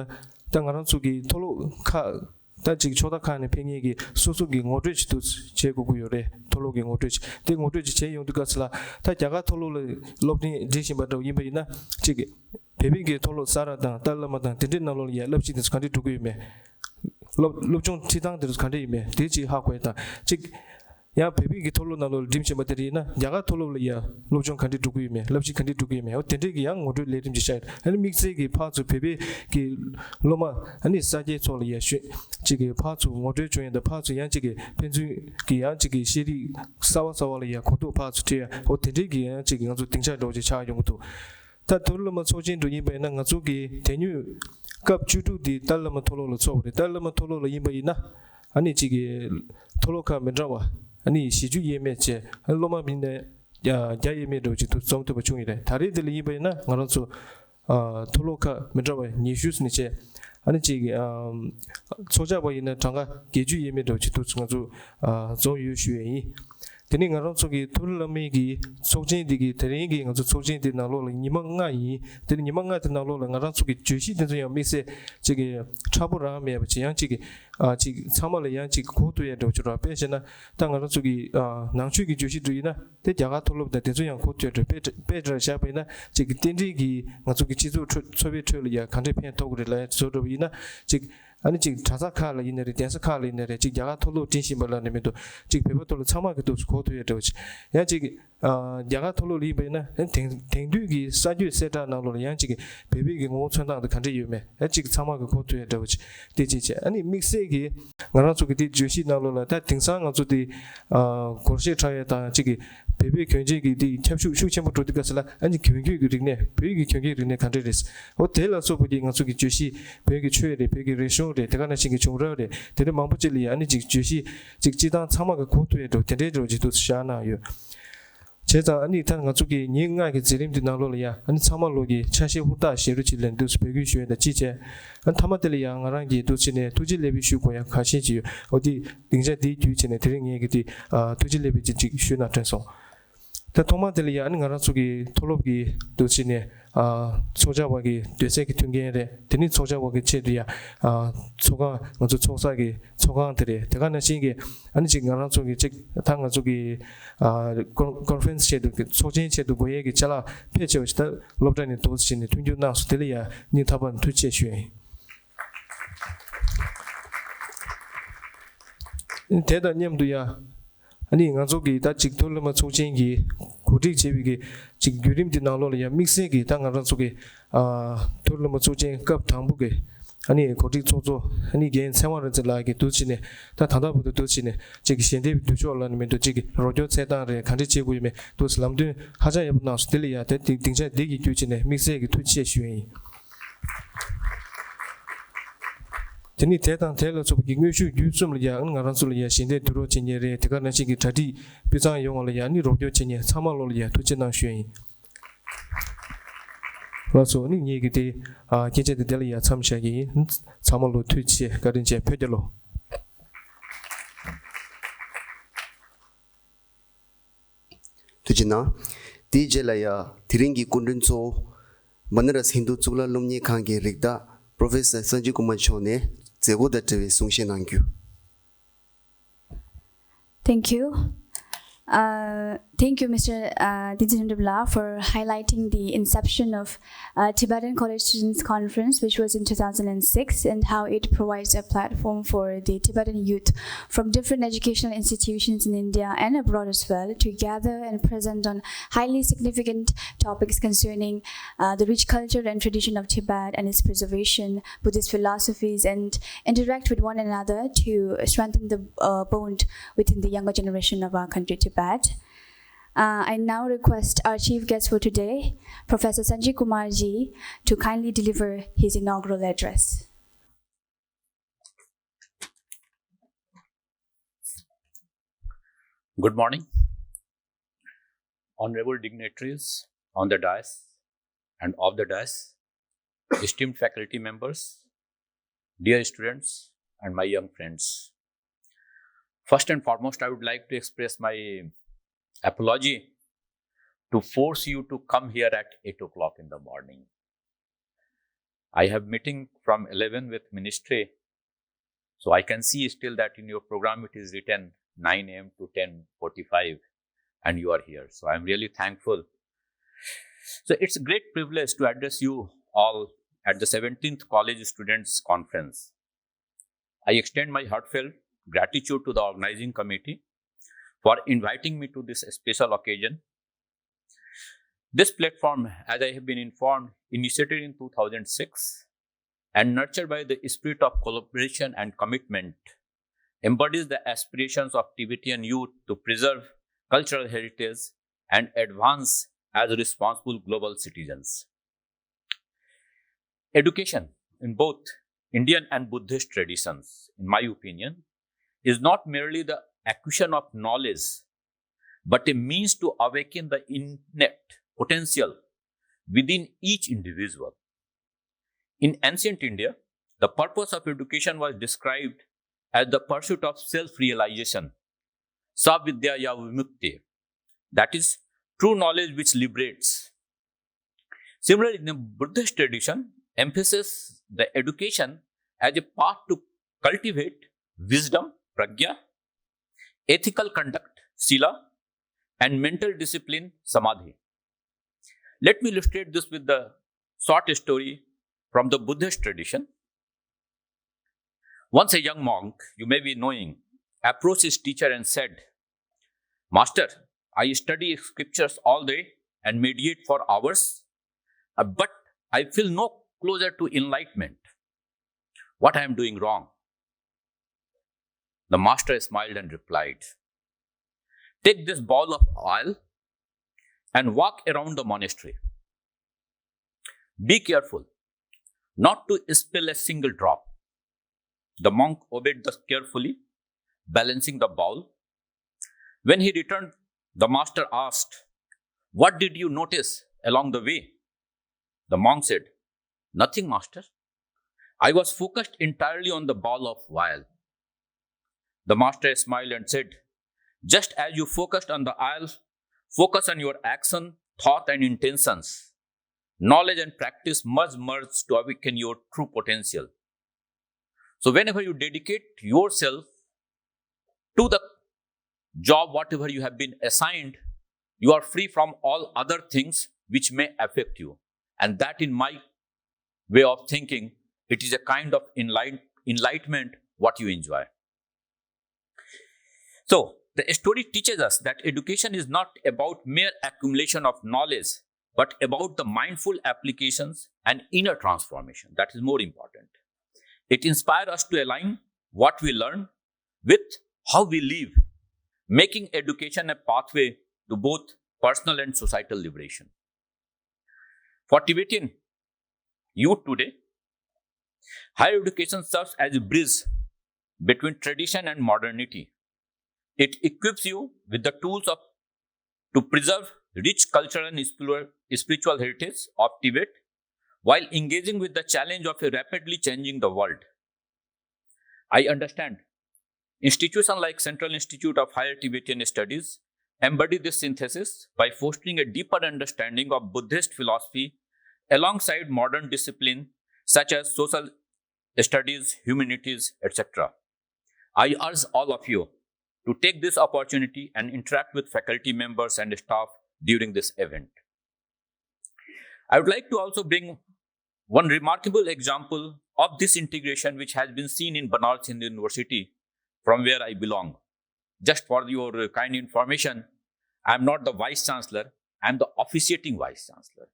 ད་ང་རང་ཚོ་གི་མཐོ་སློབ་ཁག་ ད་ཅིག་ཕྱོགས་མཐའ་ཁག་ནས་ཕེབས་མཁན་གྱི་སོ་སོ་གི་ངོ་སྤྲོད་ཅིག་ཏུ་བྱེད་དགོས་ཀྱི་ཡོད་རེད། མཐོ་སློབ་ཀྱི་ངོ་སྤྲོད་ཅིག་དེ་ངོ་སྤྲོད་ཅིག་བྱས་ཡོང་དུས་སྐབས་སུ་ལ། ད་རྒྱ་གར་མཐོ་སློབ་ལ་སློབ་འབྲིང་འགྲིམ་བཞིན་པ་འདྲ་བོ་ཡིན་པ་ཡིན་ན། ཅིག་བོད་པའི་གི་མཐོ་སློབ་ས་ར་དང་ཏཱ་ལའི་བླ་མ་དང་དེ་འདྲའི་ནང་ལོགས་ལ་ཡ་བསླབ་གཞི་དེ་ཚོ་ག་འདྲས་འགྲོ་གི་ཡོད་མེད། སློབ་སློབ་སྦྱོང་ཁྲིད་སྟངས་དེ་ཚོ་ག་འདྲས་ཡོད་མེད་དེ་ཅིག་ཧ་གོ་ཡ་དང་ཅིག་ཡང་བོད་པའི་གི་མཐོ་སློབ་ནང་ལོགས་ལ་འགྲིམ་བཞིན་པ་དེ་རེད་ན། རྒྱ་གར་མཐོ་སློབ་ལ་ཡ་སློབ་སྦྱོང་ག་འདྲས་འགྲོ་གི་ཡོད་མེད། བསླབ་གཞི་ག་འདྲས་འགྲོ་གི་ཡོད་མེད། འོ་དེ་འདྲས་ཀྱི་ཡང་ངོ་སྤྲོད་ལས་རིམ་ཅིག་བྱ་ཡོད། ཨ་ནི་དམིགས་བསལ་གྱི་ཕར་ཚུར་བོད་པའི་གི་སློབ་མ་ཨ་ནི་ས་སྐྱའི་ཚོགས་ལ་ཡ་ཞུ་ཅིག་གི་ཕར་ཚུར་ངོ་སྤྲོད་བྱུང་ཡ་དང་ཕར་ཚུར་ཡང་ཅིག་གི་ཕན་ཚུན་གྱི་ཡང་ཅིག་གི་ཤེས་རིག་གསར་བ་གསར་བ་ལ་ཡ་གོ་རྟོགས་ཕར་ཚུར་སྤྲད་ཡ། འོ་དེ་འདྲས་ཀྱི་ཡང་ཅིག་གི་ང་ཚོ་སྡིངས་ཆ་འདྲ་བོ་ཅིག་ཆགས་ཡོང་གི་འདུག་ད་མཐོ་རིམ་སློབ་མ་ཚོགས་ཆེན་དུ་ཡིན་པ་ཡིན་ན། ང་ཚོ་གི་དེ་སྔོན་སྐབས་བཅུ་དྲུག་དེ་ཏཱ་ལའི་བླ་མ་མཐོ་སློབ་ལ་ཚོགས་པ་རེད། ཏཱ་ལའི་བླ་མ་མཐོ་སློབ་ལ་ཡིན་པ་ཡིན་ན། ཨ་ནི་གཅིག་གི་མཐོ་སློབ་ཁག་མི་འདྲ་བ་ཨ་ནི་གཞི་རྒྱུ་དབྱེ་མེད་བྱས། ཨ་ནི་སློབ་མ་མི་སྣ་བརྒྱ་དབྱེ་མེད་འདྲ་བོ་ཅིག་ཏུ་འཛོམས་ཐུབ་པ་བྱུང་ཡོད་རེད། ད་རེས་དེ་ལ་ཡིན་པ་ཡིན་ན་ང་རང་ཚོ་ཨ་མཐོ་སློབ་ཁག་མི་འདྲ་བ་ཉི་ཤུ་ཙམ་ནས་བྱས། ཨ་ནི་གཅིག་གི་ཨམ་ཚོགས་བཅར་བ་ཡིན་ན་གྲངས་ཀ་བརྒྱད་ཅུ་དབྱེ་མེད་འདྲ་བོ་ཅིག་ཏུ་ང་ཚོ་ཨ་འཛོམས་ཡོད་ཞུ་ཡས་ཡིན། དེ་ནས་ང་རང་ཚོ་གི་མཐོ་རིམ་སློབ་མའི་གི་ཚོགས་ཆེན་འདི་གི་དེ་རིང་གི་ང་ཚོ་ཚོགས་ཆེན་འདི་ནང་ལོགས་ལ་ཉི་མ་ལྔ་ཡིན། དེ་ནས་ཉི་མ་ལྔ་དེ་ནང་ལོགས་ལ་ང་རང་ཚོ་གི་བརྗོད་གཞི་དེ་ཚོ་ཡང་དམིགས་བསལ་གཅིག་གི་ཕྲ་པོ་རང་མེད་པ་ཅིག་ཡང་གཅིག་གི་ཨ་གཅིག་ཚང་མ་ལ་ཡང་གཅིག་གོ་ཐུབ་ཡ་འདྲ་བོ་ཅིག་རེད། དཔེ་བྱས་ན་ད་ང་རང་ཚོ་གི་ཨ་ནང་ཆོས་ཀྱི་བརྗོད་གཞི་འདྲ་ཡིན་ན་དེ་རྒྱ་གར་མཐོ་སློབ་དང་དེ་ཚོ་ཡང་གོ་ཐུབ་ཡ་འདྲ་བོ། དཔེ་དཔེ་འདྲ་བཞག་པ་ཡིན་ན་གཅིག་གི་རྟེན་འབྲེལ་གྱི་ང་ཚོ་གི་སྤྱི་ཚོགས་ཁྲོད་འཚོ་བའི་ཁྲོད་ལ་ཡང་ག་འདྲས་ཕན་ཐོགས་ཀྱི་རེད་ལབ་ཡ་བཟོ་འདྲ་བོ་ཡིན་ན་གཅིག་ཨ་ནི་གཅིག་གྲྭ་ཚང་ཁག་ལ་ཡིན་ན་རེད། གདན་ས་ཁག་ལ་ཡིན་ན་རེད། གཅིག་རྒྱ་གར་མཐོ་སློབ་འགྲིམ་བཞིན་པ་ལ་ནི་མི་འདུག་གཅིག་བོད་པ་མཐོ་སློབ་ཚང་མ་གི་ཐོག་ཏུ་གོ་ཐུབ་ཡ་འདྲ་བོ་ཅིག་ཡང་གཅིག་ཨ་རྒྱ་གར་མཐོ་སློབ་ལ་ཡིན་པ་ཡིན་ན་དེང་དེང་དུས་ཀྱི་གསར་འགྱུར་གསལ་བསྒྲགས་ནང་ལོགས་ལ་ཡང་གཅིག་གི་བོད་པའི་གི་ངོ་བོ་མཚོན་སྟངས་དེ་ག་འདྲས་ཡོད་མེད་ཡང་གཅིག་ཚང་མ་གི་གོ་ཐུབ་ཡ་འདྲ་བོ་ཅིག་དེ་གཅིག་བྱས། ཨ་ནི་དམིགས་བསལ་གྱི་ང་རང་ཚོ་གི་དེ་བརྗོད་གཞི་ནང་ལོགས་ལ་ད་དེང་སང་ང་ཚོ་དེ་ཨ་སྒོར་གཞས་འཁྲབ་ཡ་དང་གཅིག་གི་བོད་པའི་གྱོན་ཆས་ཀྱི་དེ་ཁྱབ་ཤུགས་ཤུགས་ཆེན་པོ་འགྲོ་དུས་སྐབས་སུ་ལ་ཨ་ནི་གྱོན་གོས་ཀྱི་རིག་གནས་བོད་ཀྱི་གྱོན་གོས་རིག་གནས་ག་འདྲས་རེད། འོ་དེ་ལ་སོགས་པ་གི་ང་ཚོ་གི་བརྗོད་གཞི་བོད་ཀྱི་ཆོས་རེད། བོད་ཀྱི་རིག་གཞུང་རེད། དེ་ག་ནང་བཞིན་གྱི་བྱུང་རབས་རེད། དེ་འདྲ་མང་པོ་ཅིག་ལ་ཡ་ཨ་ནི་གཅིག་བརྗོད་གཞི་གཅིག་སྤྱི་བཏང་ཚང་མ་གི་གོ་ཐུབ་ཡ་འདྲ་བོ་དེ་འདྲའི་འདྲ་བོ་ཅིག་ཏུ་བཞག་གནང་ཡོད། བྱས་ཙང་ཨ་ནི་ད་ང་ཚོ་གི་ཉིན་ལྔ་གི་མཛད་རིམ་འདི་ནང་ལོགས་ལ་ཡ་ཨ་ནི་ཚང་མ་ལོག་གི་ཆ་ཤས་ཧུར་ཐག་བཞེས་རོགས་བྱེད་ལབ་འདུག་སེ་འབོད་སྐུལ་ཞུ་ཡ་དང་གཅིག་བྱས། ཨ་ནི་མཐའ་མ་དེ་ལ་ཡ་ང་རང་གིས་འདུག་སེ་བྱས་ནས་ཐུགས་རྗེ་ལེགས་འབུལ་ཞུ་དགོས་ཡ་ཁ་ཤས་ཅིག་ཡོད། འོ་དེ་སྡིངས་ཆ་འདིའི་བརྒྱུད་བྱས་ནས་དེ་རིང་ངས་གི་དེ་ཨ་ཐུགས་རྗེ་ལེགས་འབུལ་ཅིག་ཅིག་ཞུས་ན་དྲན་སོང་། ད་ཐོག་མ་དེ་ལ་ཡ་ཨ་ནི་ང་རང་ཚོ་གི་མཐོ་སློབ་ཀྱི་འདུག་སེ་བྱས་ནས་ཨ་ཚོགས་བཅར་བ་གི་སྡོད་སའི་གི་མཐུན་རྐྱེན་རེད། དེ་ནི་ཚོགས་བཅར་བ་གི་ཆེད་དུ་ཡ་ཨ་ཚོགས་ཁང་ང་ཚོ་ཚོགས་ས་གི་ཚོགས་ཁང་དེ་རེད། དེ་ག་ནང་བཞིན་གྱི་ཨ་ནི་ཅིག་ང་རང་ཚོ་གི་ཅིག་ད་ང་ཚོ་གི་ཨ་ཀོན་ཀོན་ཕ་རེན་སི་ཆེད་དུ་གི་ཚོགས་ཆེན་ཆེད་དུ་དགོས་ཡས་ཀྱི་ཅ་ལག་ཕལ་ཆེ་བ་ཞིག་ད་སློབ་གྲྭ་ནས་འདུག་སེ་བྱས་ནས་མཐུན་འགྱུར་གནང་སོང་། དེ་ལ་ཡ་སྙིང་ཐག་པ་ནས་ཐུགས་རྗེ་ཆེ་ཞུ་ཡ་ཡིན། དེ་དང་མཉམ་དུ་ཡ། ཨ་ནི་ང་ཚོ་གི་ད་ཅིག་མཐོ་རིམ་སློབ་མ་ཚོགས་ཆེན་གྱི་གོ་སྒྲིག་བྱས་པའི་གི་ཅིག་བརྒྱུད་རིམ་འདི་ནང་ལོགས་ལ་ཡང་དམིགས་བསལ་གྱི་ད་ང་རང་ཚོ་གི་ཨ་མཐོ་རིམ་སློབ་མ་ཚོགས་ཆེན་སྐབས་དང་པོ་གི་ཨ་ནི་གོ་སྒྲིག་ཚོགས་གཙོ་ཨ་ནི་རྒན་ཚེ་དབང་རིག་འཛིན་ལགས་ཀྱིས་འདུག་སེ་བྱས་ནས་ད་ད་ལྟ་བར་དུ་འདུག་སེ་བྱས་ནས་ཅིག་གི་ཞལ་འདེབས་འདུ་ཕྱོགས་ལ་ནི་མི་འདུག་ཅིག་གི་རོགས་སྐྱོར་འཚོལ་སྟངས་རེད། ག་འདྲས་བྱེད་དགོས་ཡོད་མེད་འདུག་སེ་ལམ་སྟོན་ཧ་ཅང་ཡག་པོ་གནང་སོང་། དེ་ལ་ཡང་དེ་སྡིངས་ཆ་འདི་གི་བརྒྱུད་བྱས་ནས་དམིགས་བསལ་གྱི་ཐུགས་རྗེ་ཆེ་ཞུ་ཡ་ཡིན། དེ་ནི་དེ་དང་དེ་ལ་སོགས་པའི་དངོས་ཤུགས་བརྒྱུད་གསུམ་ལ་ཡང་ང་རང་ཚོ་ལ་ཡང་ཞལ་འདེབས་བསྡུ་རོགས་བྱེད་མཁན་རེད། དེ་ག་ནང་བཞིན་གྱི་གྲ་སྒྲིག་སྤུས་གཙང་ཡོང་བ་ལ་ཡང་ནི་རོགས་སྐྱོར་བྱེད་མཁན་ཚང་མ་ལོ་ལ་ཡང་ཐུགས་རྗེ་གནང་ཞུ་ཡ་ཡིན། ལགས་སོ། ནི་ངེད་ཀྱི་དེ་ཨ་སྐད་ཆ་དེ་དེ་ལ་ཡང་མཚམས་བཞག་གི་ཡིན། ཚང་མ་ལོ་ཐུགས་རྗེ་ཆེ། བཀའ་དྲིན་ཆེ། བོད་རྒྱལ་ལོ། ཐུགས་རྗེ་གནང་། དེའི་རྗེས་ལ་ཡང་དེ་རིང་གི་སྐུ་མགྲོན་གཙོ་བོ་བ་ན་ར་སི་ཧིན་དུ་གཙུག་ལག་སློབ་གཉེར་ཁང་གི་རིགས་བདག་Professor Sanjay Kumar མཆོག་ནས་མཛད་སྒོ་དང་འབྲེལ་བའི་གསུང་བཤད་གནང་རྒྱུ། Thank you. Uh, thank you, Mister Uh, Tenzin Rimlap, for highlighting the inception of uh, Tibetan College Students Conference, which was in two thousand six, and how it provides a platform for the Tibetan youth from different educational institutions in India and abroad as well to gather and present on highly significant topics concerning uh, the rich culture and tradition of Tibet and its preservation, Buddhist philosophies, and interact with one another to strengthen the uh, bond within the younger generation of our country, Tibet. Uh, I now request our chief guest for today, Professor Sanjay Kumar ji, to kindly deliver his inaugural address. Good morning, honorable dignitaries on the dais and off the dais, esteemed faculty members, dear students, and my young friends. First and foremost, I would like to express my apology to force you to come here at eight o'clock in the morning. I have meeting from eleven with ministry, So I can see still that in your program it is written nine a m to ten forty-five, and you are here. So I'm really thankful. So it's a great privilege to address you all at the seventeenth College Students Conference. I extend my heartfelt gratitude to the organizing committee for inviting me to this special occasion. This platform, as I have been informed, initiated in two thousand six and nurtured by the spirit of collaboration and commitment, embodies the aspirations of Tibetan youth to preserve cultural heritage and advance as responsible global citizens. Education in both Indian and Buddhist traditions, in my opinion, is not merely the acquisition of knowledge, but a means to awaken the innate potential within each individual. In ancient India, the purpose of education was described as the pursuit of self realization, savidya ya vimukti, that is, true knowledge which liberates. Similarly, in the Buddhist tradition, emphasizes the education as a path to cultivate wisdom, pragya, ethical conduct, sila, and mental discipline, samadhi. Let me illustrate this with the short story from the Buddhist tradition. Once a young monk, you may be knowing, approached his teacher and said, "Master, I study scriptures all day and meditate for hours, uh, but I feel no closer to enlightenment. What I am doing wrong?" The master smiled and replied, "Take this bowl of oil and walk around the monastery. Be careful not to spill a single drop." The monk obeyed thus carefully, balancing the bowl. When he returned, the master asked, "What did you notice along the way?" The monk said, "Nothing, master. I was focused entirely on the bowl of oil." The master smiled and said, "Just as you focused on the oil, focus on your action, thought, and intentions. Knowledge and practice must merge to awaken your true potential." So, whenever you dedicate yourself to the job, whatever you have been assigned, you are free from all other things which may affect you. And that, in my way of thinking, it is a kind of enlight- enlightenment what you enjoy. So, the story teaches us that education is not about mere accumulation of knowledge, but about the mindful applications and inner transformation. That is more important. It inspires us to align what we learn with how we live, making education a pathway to both personal and societal liberation. For Tibetan youth today, higher education serves as a bridge between tradition and modernity. It equips you with the tools of to preserve rich cultural and spiritual spiritual heritage of Tibet while engaging with the challenge of a rapidly changing the world. I understand institutions like Central Institute of Higher Tibetan Studies embody this synthesis by fostering a deeper understanding of Buddhist philosophy alongside modern discipline such as social studies, humanities, et cetera. I urge all of you to take this opportunity and interact with faculty members and staff during this event. I would like to also bring one remarkable example of this integration which has been seen in Banaras Hindu University, from where I belong. Just for your kind information, I am not the vice chancellor, I am the officiating vice chancellor.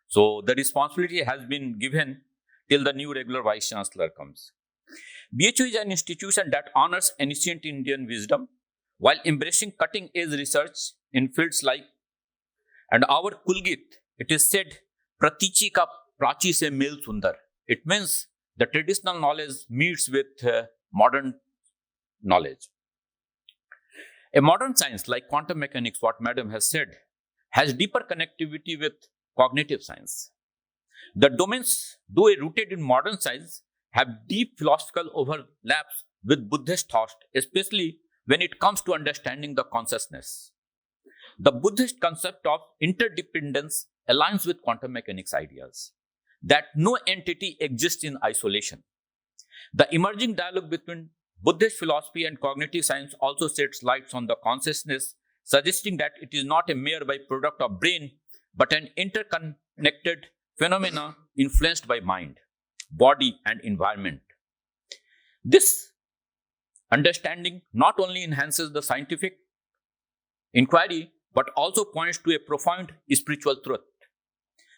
So the responsibility has been given till the new regular vice chancellor comes. B H U is an institution that honors ancient Indian wisdom while embracing cutting edge research in fields like, and our Kulgit, it is said, "Pratichi ka prachi se mel sundar." It means the traditional knowledge meets with uh, modern knowledge. A modern science like quantum mechanics, what madam has said, has deeper connectivity with cognitive science. The domains, though rooted in modern science, have deep philosophical overlaps with Buddhist thought, especially when it comes to understanding the consciousness. The Buddhist concept of interdependence aligns with quantum mechanics ideas that no entity exists in isolation. The emerging dialogue between Buddhist philosophy and cognitive science also sheds light on the consciousness, suggesting that it is not a mere byproduct of brain, but an interconnected phenomena influenced by mind, body, and environment. This understanding not only enhances the scientific inquiry, but also points to a profound spiritual truth,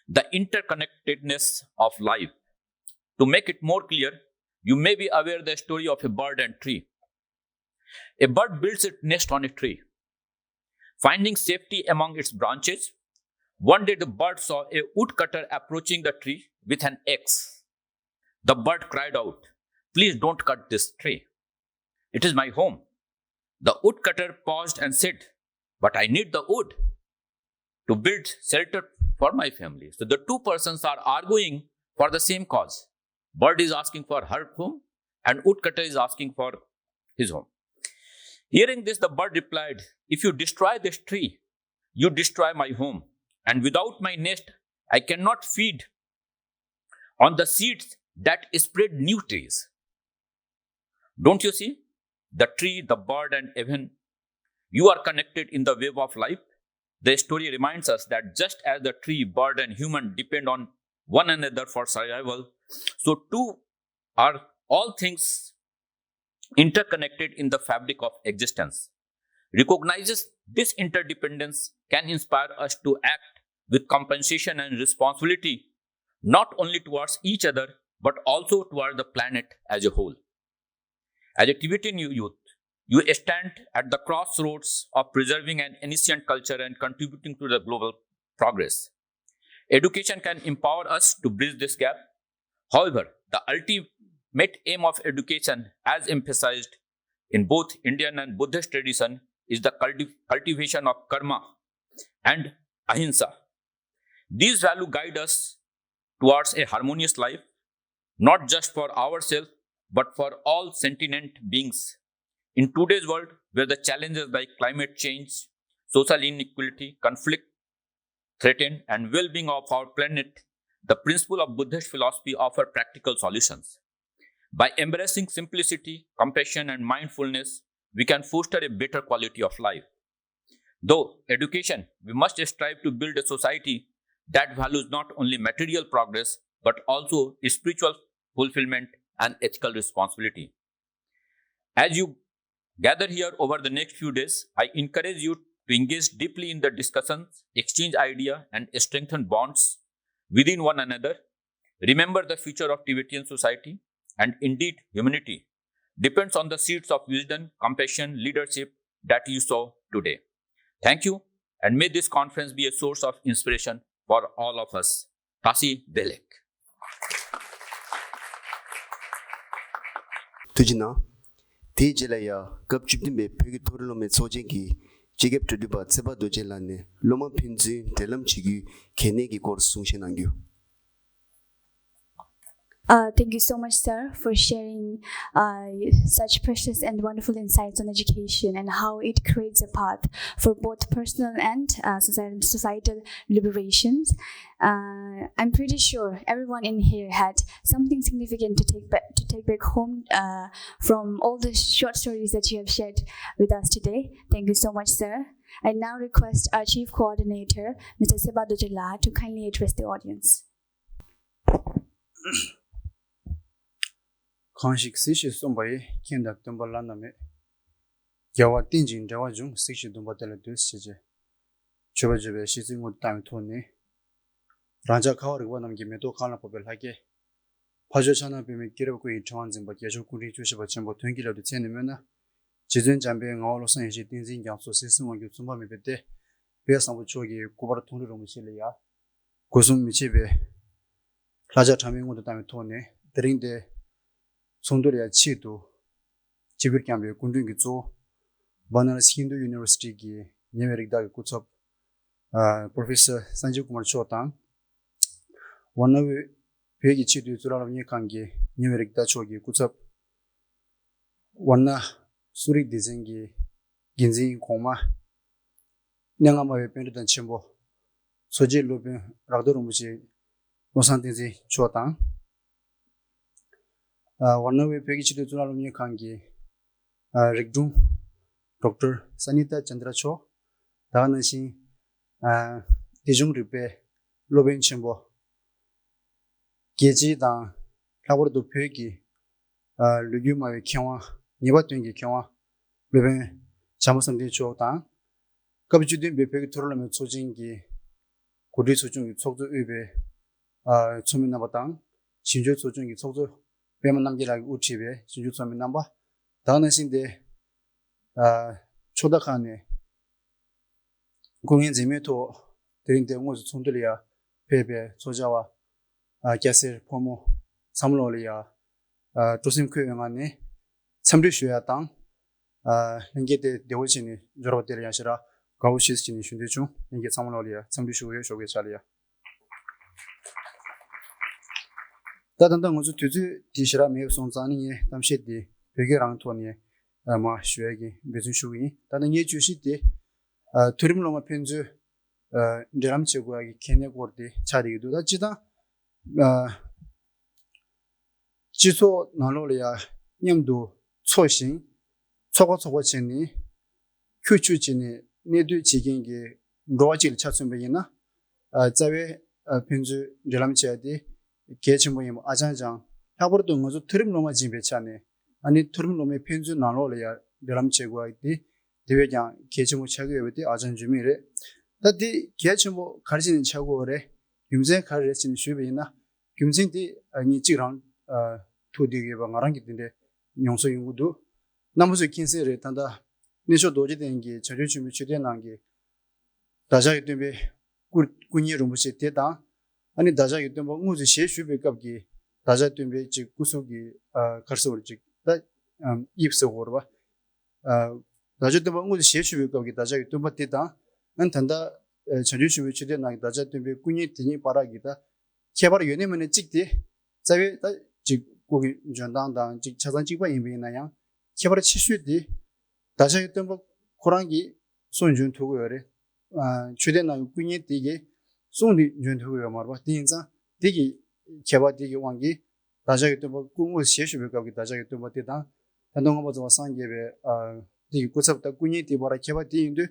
the interconnectedness of life. To make it more clear, you may be aware the story of a bird and tree. A bird builds its nest on a tree, finding safety among its branches. One day, the bird saw a woodcutter approaching the tree with an axe. The bird cried out, "Please don't cut this tree. It is my home." The woodcutter paused and said, "But I need the wood to build shelter for my family." So the two persons are arguing for the same cause. Bird is asking for her home, and woodcutter is asking for his home. Hearing this, the bird replied, "If you destroy this tree, you destroy my home. And without my nest, I cannot feed on the seeds that spread new trees." Don't you see? The tree, the bird, and even you are connected in the web of life. The story reminds us that just as the tree, bird, and human depend on one another for survival, so too are all things interconnected in the fabric of existence. Recognizes this interdependence can inspire us to act with compassion and responsibility, not only towards each other, but also toward the planet as a whole. As a Tibetan youth, you stand at the crossroads of preserving an ancient culture and contributing to the global progress. Education can empower us to bridge this gap. However, the ultimate aim of education, as emphasized in both Indian and Buddhist tradition, is the culti- cultivation of karma and ahimsa. These values guide us towards a harmonious life, not just for ourselves, but for all sentient beings. In today's world, where the challenges like climate change, social inequality, conflict threaten and well-being of our planet, the principle of Buddhist philosophy offer practical solutions. By embracing simplicity, compassion, and mindfulness, we can foster a better quality of life. Though education, we must strive to build a society that values not only material progress but also spiritual fulfillment and ethical responsibility. As you gather here over the next few days, I encourage you to engage deeply in the discussions, exchange ideas, and strengthen bonds within one another. Remember, the future of Tibetan society, and indeed humanity, depends on the seeds of wisdom, compassion, leadership that you sow today. Thank you, and may this conference be a source of inspiration for all of us. Tasi Delek. ཐུགས་རྗེ་གནང་། དེའི་རྗེས་ལ་ཡང་སྐབས་བཅུ་བདུན་པའི་བོད་ཀྱི་མཐོ་རིམ་སློབ་མའི་ཚོགས་ཆེན་གྱི་སྤྱི་ཁྱབ་གྲ་སྒྲིག་པ་ཚེ་དཔག་རྡོ་རྗེ་ལགས་ནས་སློབ་མ་ཕན་ཚུན་འབྲེལ་ལམ་བྱེད་རྒྱུའི་གལ་གནད་ཀྱི་སྐོར་གསུང་བཤད་གནང་རྒྱུ། Uh, thank you so much, sir, for sharing uh, such precious and wonderful insights on education and how it creates a path for both personal and uh, societal, societal liberations. Uh, I'm pretty sure everyone in here had something significant to take back to take back home uh, from all the short stories that you have shared with us today. Thank you so much, sir. I now request our chief coordinator, Mister Seba Dojala, to kindly address the audience. གང་ཞིག་གཟིགས་ཤིང་གསུངས་པ་ཡི། མཁྱེན་དང་སྟོན་པ་བླ་ན་མེད། རྒྱལ་བ་བསྟེན་ཅིང་འབྲེལ་བར་འབྱུང་། གཟིགས་ཤིང་སྡོམ་པ་དེ་ལ་འདུད། ཞེས་བྱས། མཆོད་པ་བརྗོད་པའི་ཤིས་ཚིག་སྔོན་དུ་བཏང་བའི་ཐོག་ནས། རང་ཅག་ཁ་བ་རིག་པ་རྣམས་ཀྱི་མེ་ཏོག་གང་ལ་ཕོག་པའི་ལྷ་སྐལ། འཕགས་མཆོག་ཕྱག་ན་པདྨའི་སྐྱེས་རབས་སྐུ་ཡི་ཕྲེང་བ་འཛིན་པ་རྒྱལ་མཆོག་སྐུ་ཕྲེང་བཅུ་བཞི་པ་ཆེན་པོ་དོན་གྱི་བླ་མཚོའི་མཚན་ནས་སྨོས་ན། རྗེ་བཙུན་འཇམ་དཔལ་ངག་དབང་བློ་བཟང་ཡེ་ཤེས་བསྟན་འཛིན་རྒྱ་མཚོ་སྲིད་གསུམ་དབང་སྒྱུར་མཚུངས་པ་མེད་པའི་སྡེ། དཔལ་བཟང་པོ་མཆོག་གི་སྐུ་པར་མཐོང་གྲོལ་རིན་པོ་ཆེ་ལ་ཡ། སྒོ་གསུམ་མི་ཕྱེད་པའི་ལྷ་ཕྱག་གྲངས་མེད་སྔོན་དུ་བཏང་བའི་ཐོག་ནས། དེ་རིང་འདིར་ཚོགས་འདུར་ཡ་ཆེད་དུ་ཆིབས་བསྒྱུར་བསྐྱངས་པའི་སྐུ་མགྲོན་གྱི་གཙོ་བོ། Banaras Hindu University གི་ཉེ་བའི་རིགས་བདག་གི་སྐུ་ཚབ། ཨ། Professor Sanjeev Kumar མཆོག་དང་། ཝཱ་ཎ་བོད་ཀྱི་ཆེས་མཐོའི་གཙུག་ལག་སློབ་གཉེར་ཁང་གི་ཉེ་བའི་རིགས་བདག་མཆོག་གི་སྐུ་ཚབ། ཝཱ་ཎ་གསོ་རིག་སྡེ་ཚན་གྱི་འགན་འཛིན་གོང་མ། གནས་ལྔ་སྨྲ་བའི་པཎྜི་ཏ་ཆེན་པོ། མཚོ་སྐྱེས་སློབ་དཔོན་རག་རྡོར་རིན་པོ་ཆེ་བློ་བཟང་བསྟན་འཛིན་མཆོག་དང་། ཝཱ་ར་ཎ་སིའི་བོད་ཀྱི་སྤྱི་འཐུས་གཙུག་ལག་སློབ་གཉེར་ཁང་གི་རིག་དྲུང་ཌོག་ཊར་ས་ནི་ཏཱ་ཅན་དྲ་མཆོག། ད་ག་ནང་བཞིན་དེ་བྱུང་རིག་པའི་སློབ་དཔོན་ཆེན་པོ། རྒྱལ་སྤྱི་དང་ལྷག་པར་དུ་བོད་ཀྱི་ལོ་རྒྱུས་སྨྲ་བའི་མཁས་དབང་། ངེས་པ་དོན་གྱི་མཁས་དབང་སློབ་དཔོན་བྱམས་པ་བསམ་གཏན་མཆོག་དང་། སྐབས་བཅུ་བདུན་པའི་བོད་ཀྱི་མཐོ་རིམ་སློབ་མའི་ཚོགས་ཆེན་གྱི་གོ་སྒྲིག་ཚོགས་ཆུང་གི་ཚོགས་གཙོ་དབུས་པའི་ཚོགས་མི་རྣམ་པ་དང་། ཞིབ་འཇུག་ཚོགས་ཆུང་གི་ཚོགས་གཙོ་པད་མ་རྣམ་རྒྱལ་ལགས་ཀྱིས་དབུ་ཁྲིད་པའི་ཞིབ་འཇུག་ཚོགས་མི་རྣམ་པ། ད་ག་ནང་བཞིན་ཏེ་ཕྱོགས་མཐའ་ཁག་ནས་སྐུ་ངལ་འཛེམས་མེད་ཐོག་དེ་རིང་འདིར་དངོས་སུ་ཚོགས་འདུ་ལ་ཡང་ཕེབས་པའི་ཚོགས་བཅར་བ། སྐྱ་སེར་ཕོ་མོ་ཚང་མ་ལོག་ལ་ཡང་སྤྲོ་སེམས་འཁོལ་བའི་ངང་ནས་འཚམས་འདྲི་ཞུ་ཡ་དང་། ལྷན་རྒྱས་དེ་བདེ་བོ་བྱས་ནས་འབྱོར་བ་དེ་ལ་ཡང་ཞེ་དྲག་དགའ་བོ་ཞེས་བྱས་ནས་ཞུ་འདོད་བྱུང་། ལྷན་རྒྱས་ཚང་མ་ལོག་ལ་ཡང་འཚམས་འདྲི་ཞུ་གི་ཡོད། ཞོགས་ཀའི་ཆ་ལ་ཡང་། ད་ད་ལྟ་ང་ཚོ་དུས་ཚོད་དེ་ཞེ་དྲག་མེད་པ་སོང་ཙང་ནི་ངས་གཏམ་བཤད་དེ་བོད་སྐད་རང་ཐོག་ནས་མར་ཞུ་ཡ་གི་འབད་བརྩོན་ཞུ་གི་ཡིན། ད་ལྟ་ངའི་བརྗོད་གཞི་དེ་མཐོ་རིམ་སློབ་མ་ཕན་ཚུན་འབྲེལ་ལམ་བྱེད་དགོས་ཡ་གི་གལ་གནད་སྐོར་དེ་ཆགས་བསྡད་ཀྱི་འདུག་ད་སྤྱིར་བཏང་སྤྱི་ཚོགས་ནང་ལོགས་ལ་ཡ་མཉམ་དུ་འཚོ་ཞིང་། ཚོགས་པ་ཚོགས་པ་བྱས་ནས་ཁྱུ་ཁྱུ་བྱས་ནས་གནས་སྡོད་བྱེད་མཁན་གྱི་འགྲོ་བ་གཅིག་ལ་ཆ་མཚོན་པ་ཡིན་ན། རྩ་བའི་ཕན་ཚུན་འབྲེལ་ལམ་བྱས་ཏེ་གལ་ཆེན་པོ་ཡིན་པ་ཨ་ཅང་ཅང་། ལྷག་པར་དུ་ང་ཚོ་མཐོ་རིམ་སློབ་མ་ཡིན་པའི་ཆ་ནས་ཨ་ནི་མཐོ་རིམ་སློབ་མའི་ཕན་ཚུན་ནང་ལོགས་ལ་ཡ་འབྲེལ་ལམ་བྱེད་དགོས་པ་དེ་དེ་བས་ཀྱང་གལ་ཆེན་པོ་ཆགས་ཀྱི་ཡོད་པ་དེ་ཨ་ཅང་བརྗོད་མེད་རེད། ད་དེ་གལ་ཆེན་པོ་ག་རེ་བྱས་ནས་ཆགས་ཀྱི་ཡོད་རེད། རྒྱུ་མཚན་ག་རེ་རེད་ཟེར་ནས་ཞུས་པ་ཡིན་ན། རྒྱུ་མཚན་དེ་ངས་གཅིག་རང་ཐུག་བསྡད་ཀྱི་ཡོད་པ་ང་རང་གིས་དེ་འདྲའི་མྱོང་ཚོར་ཡོང་གི་འདུག་རྣམ་པ་ཚོས་མཁྱེན་གསལ་རེད། ད་ལྟ་གནས་མཆོག་རྡོ་རྗེ་གདན་གྱི་བྱང་ཆུབ་ཆེན་པོའི་མཆོད་རྟེན་ནང་གི་བདག་ཅག་གི་སྟོན་པའི་སྐུ་སྐུ་བརྙན་རིན་པོ་ཆེ་དེ་དང་། ཨ་ནི་བདག་ཅག་གི་སྟོན་པ་དངོས་སུ་ཞལ་བཞུགས་པའི་སྐབས་ཀྱི་བདག་ཅག་སྟོན་པའི་ཅིག་སྐུ་གཟུགས་ཀྱི་ག་རེ་ཟེར་དགོས་རེད། ཅིག་ད་དབྱིབས་ཟེར་དགོས་རེད་པ། བདག་ཅག་སྟོན་པ་དངོས་སུ་ཞལ་བཞུགས་པའི་སྐབས་ཀྱི་བདག་ཅག་གི་སྟོན་པ་དེ་དང་། ཨ་ནི་ད་ལྟ་བྱང་ཆུབ་ཆེན་པོའི་མཆོད་རྟེན་ནང་གི་བདག་ཅག་སྟོན་པའི་སྐུ་བརྙན་དེ་གཉིས་བར་གྱི་ད་ཁྱད་པར་ཡོད་ནི་མེད་ནི་གཅིག་དེ། རྩ་བའི་ད་ཅིག་སྐུ་གི་འཇོན་ཐང་དང་ཅིག་ཆ་ཚང་གཅིག་པ་ཡིན་པ་ཡིན་ན་ཡང་། ཁྱད་པར་ཆེ་ཤོས་དེ་བདག་ཅག་གི་སྟོན་པ་ཁོ་རང་གིས་གསུང་འབྱོན་ཐུབ་ཀྱི་ཡོད་རེད། མཆོད་རྟེན་ནང་གི་སྐུ་བརྙན་དེ་གིས་གསུང་དེ་འབྱོན་ཐུབ་ཀྱི་ཡོད་མ་རེད་པ། དེ་ཡིན་ཙང་དེ་གི་ཁྱད་པར་དེ་གི་དབང་གིས་བདག་ཅག་གི་སྟོན་པ་སྐུ་དངོས་སུ་ཞལ་བཞུགས་པའི་སྐབས་ཀྱི་བདག་ཅག་གི་སྟོན་པ་དེ་དང་། ད་དུང་མངོན་པར་རྫོགས་པ་སངས་རྒྱས་པའི་དེ་གི་སྐུ་ཚབ་དང་སྐུ་བརྙན་དེ་བར་ཁྱད་པར་དེ་ཡིན་དུས།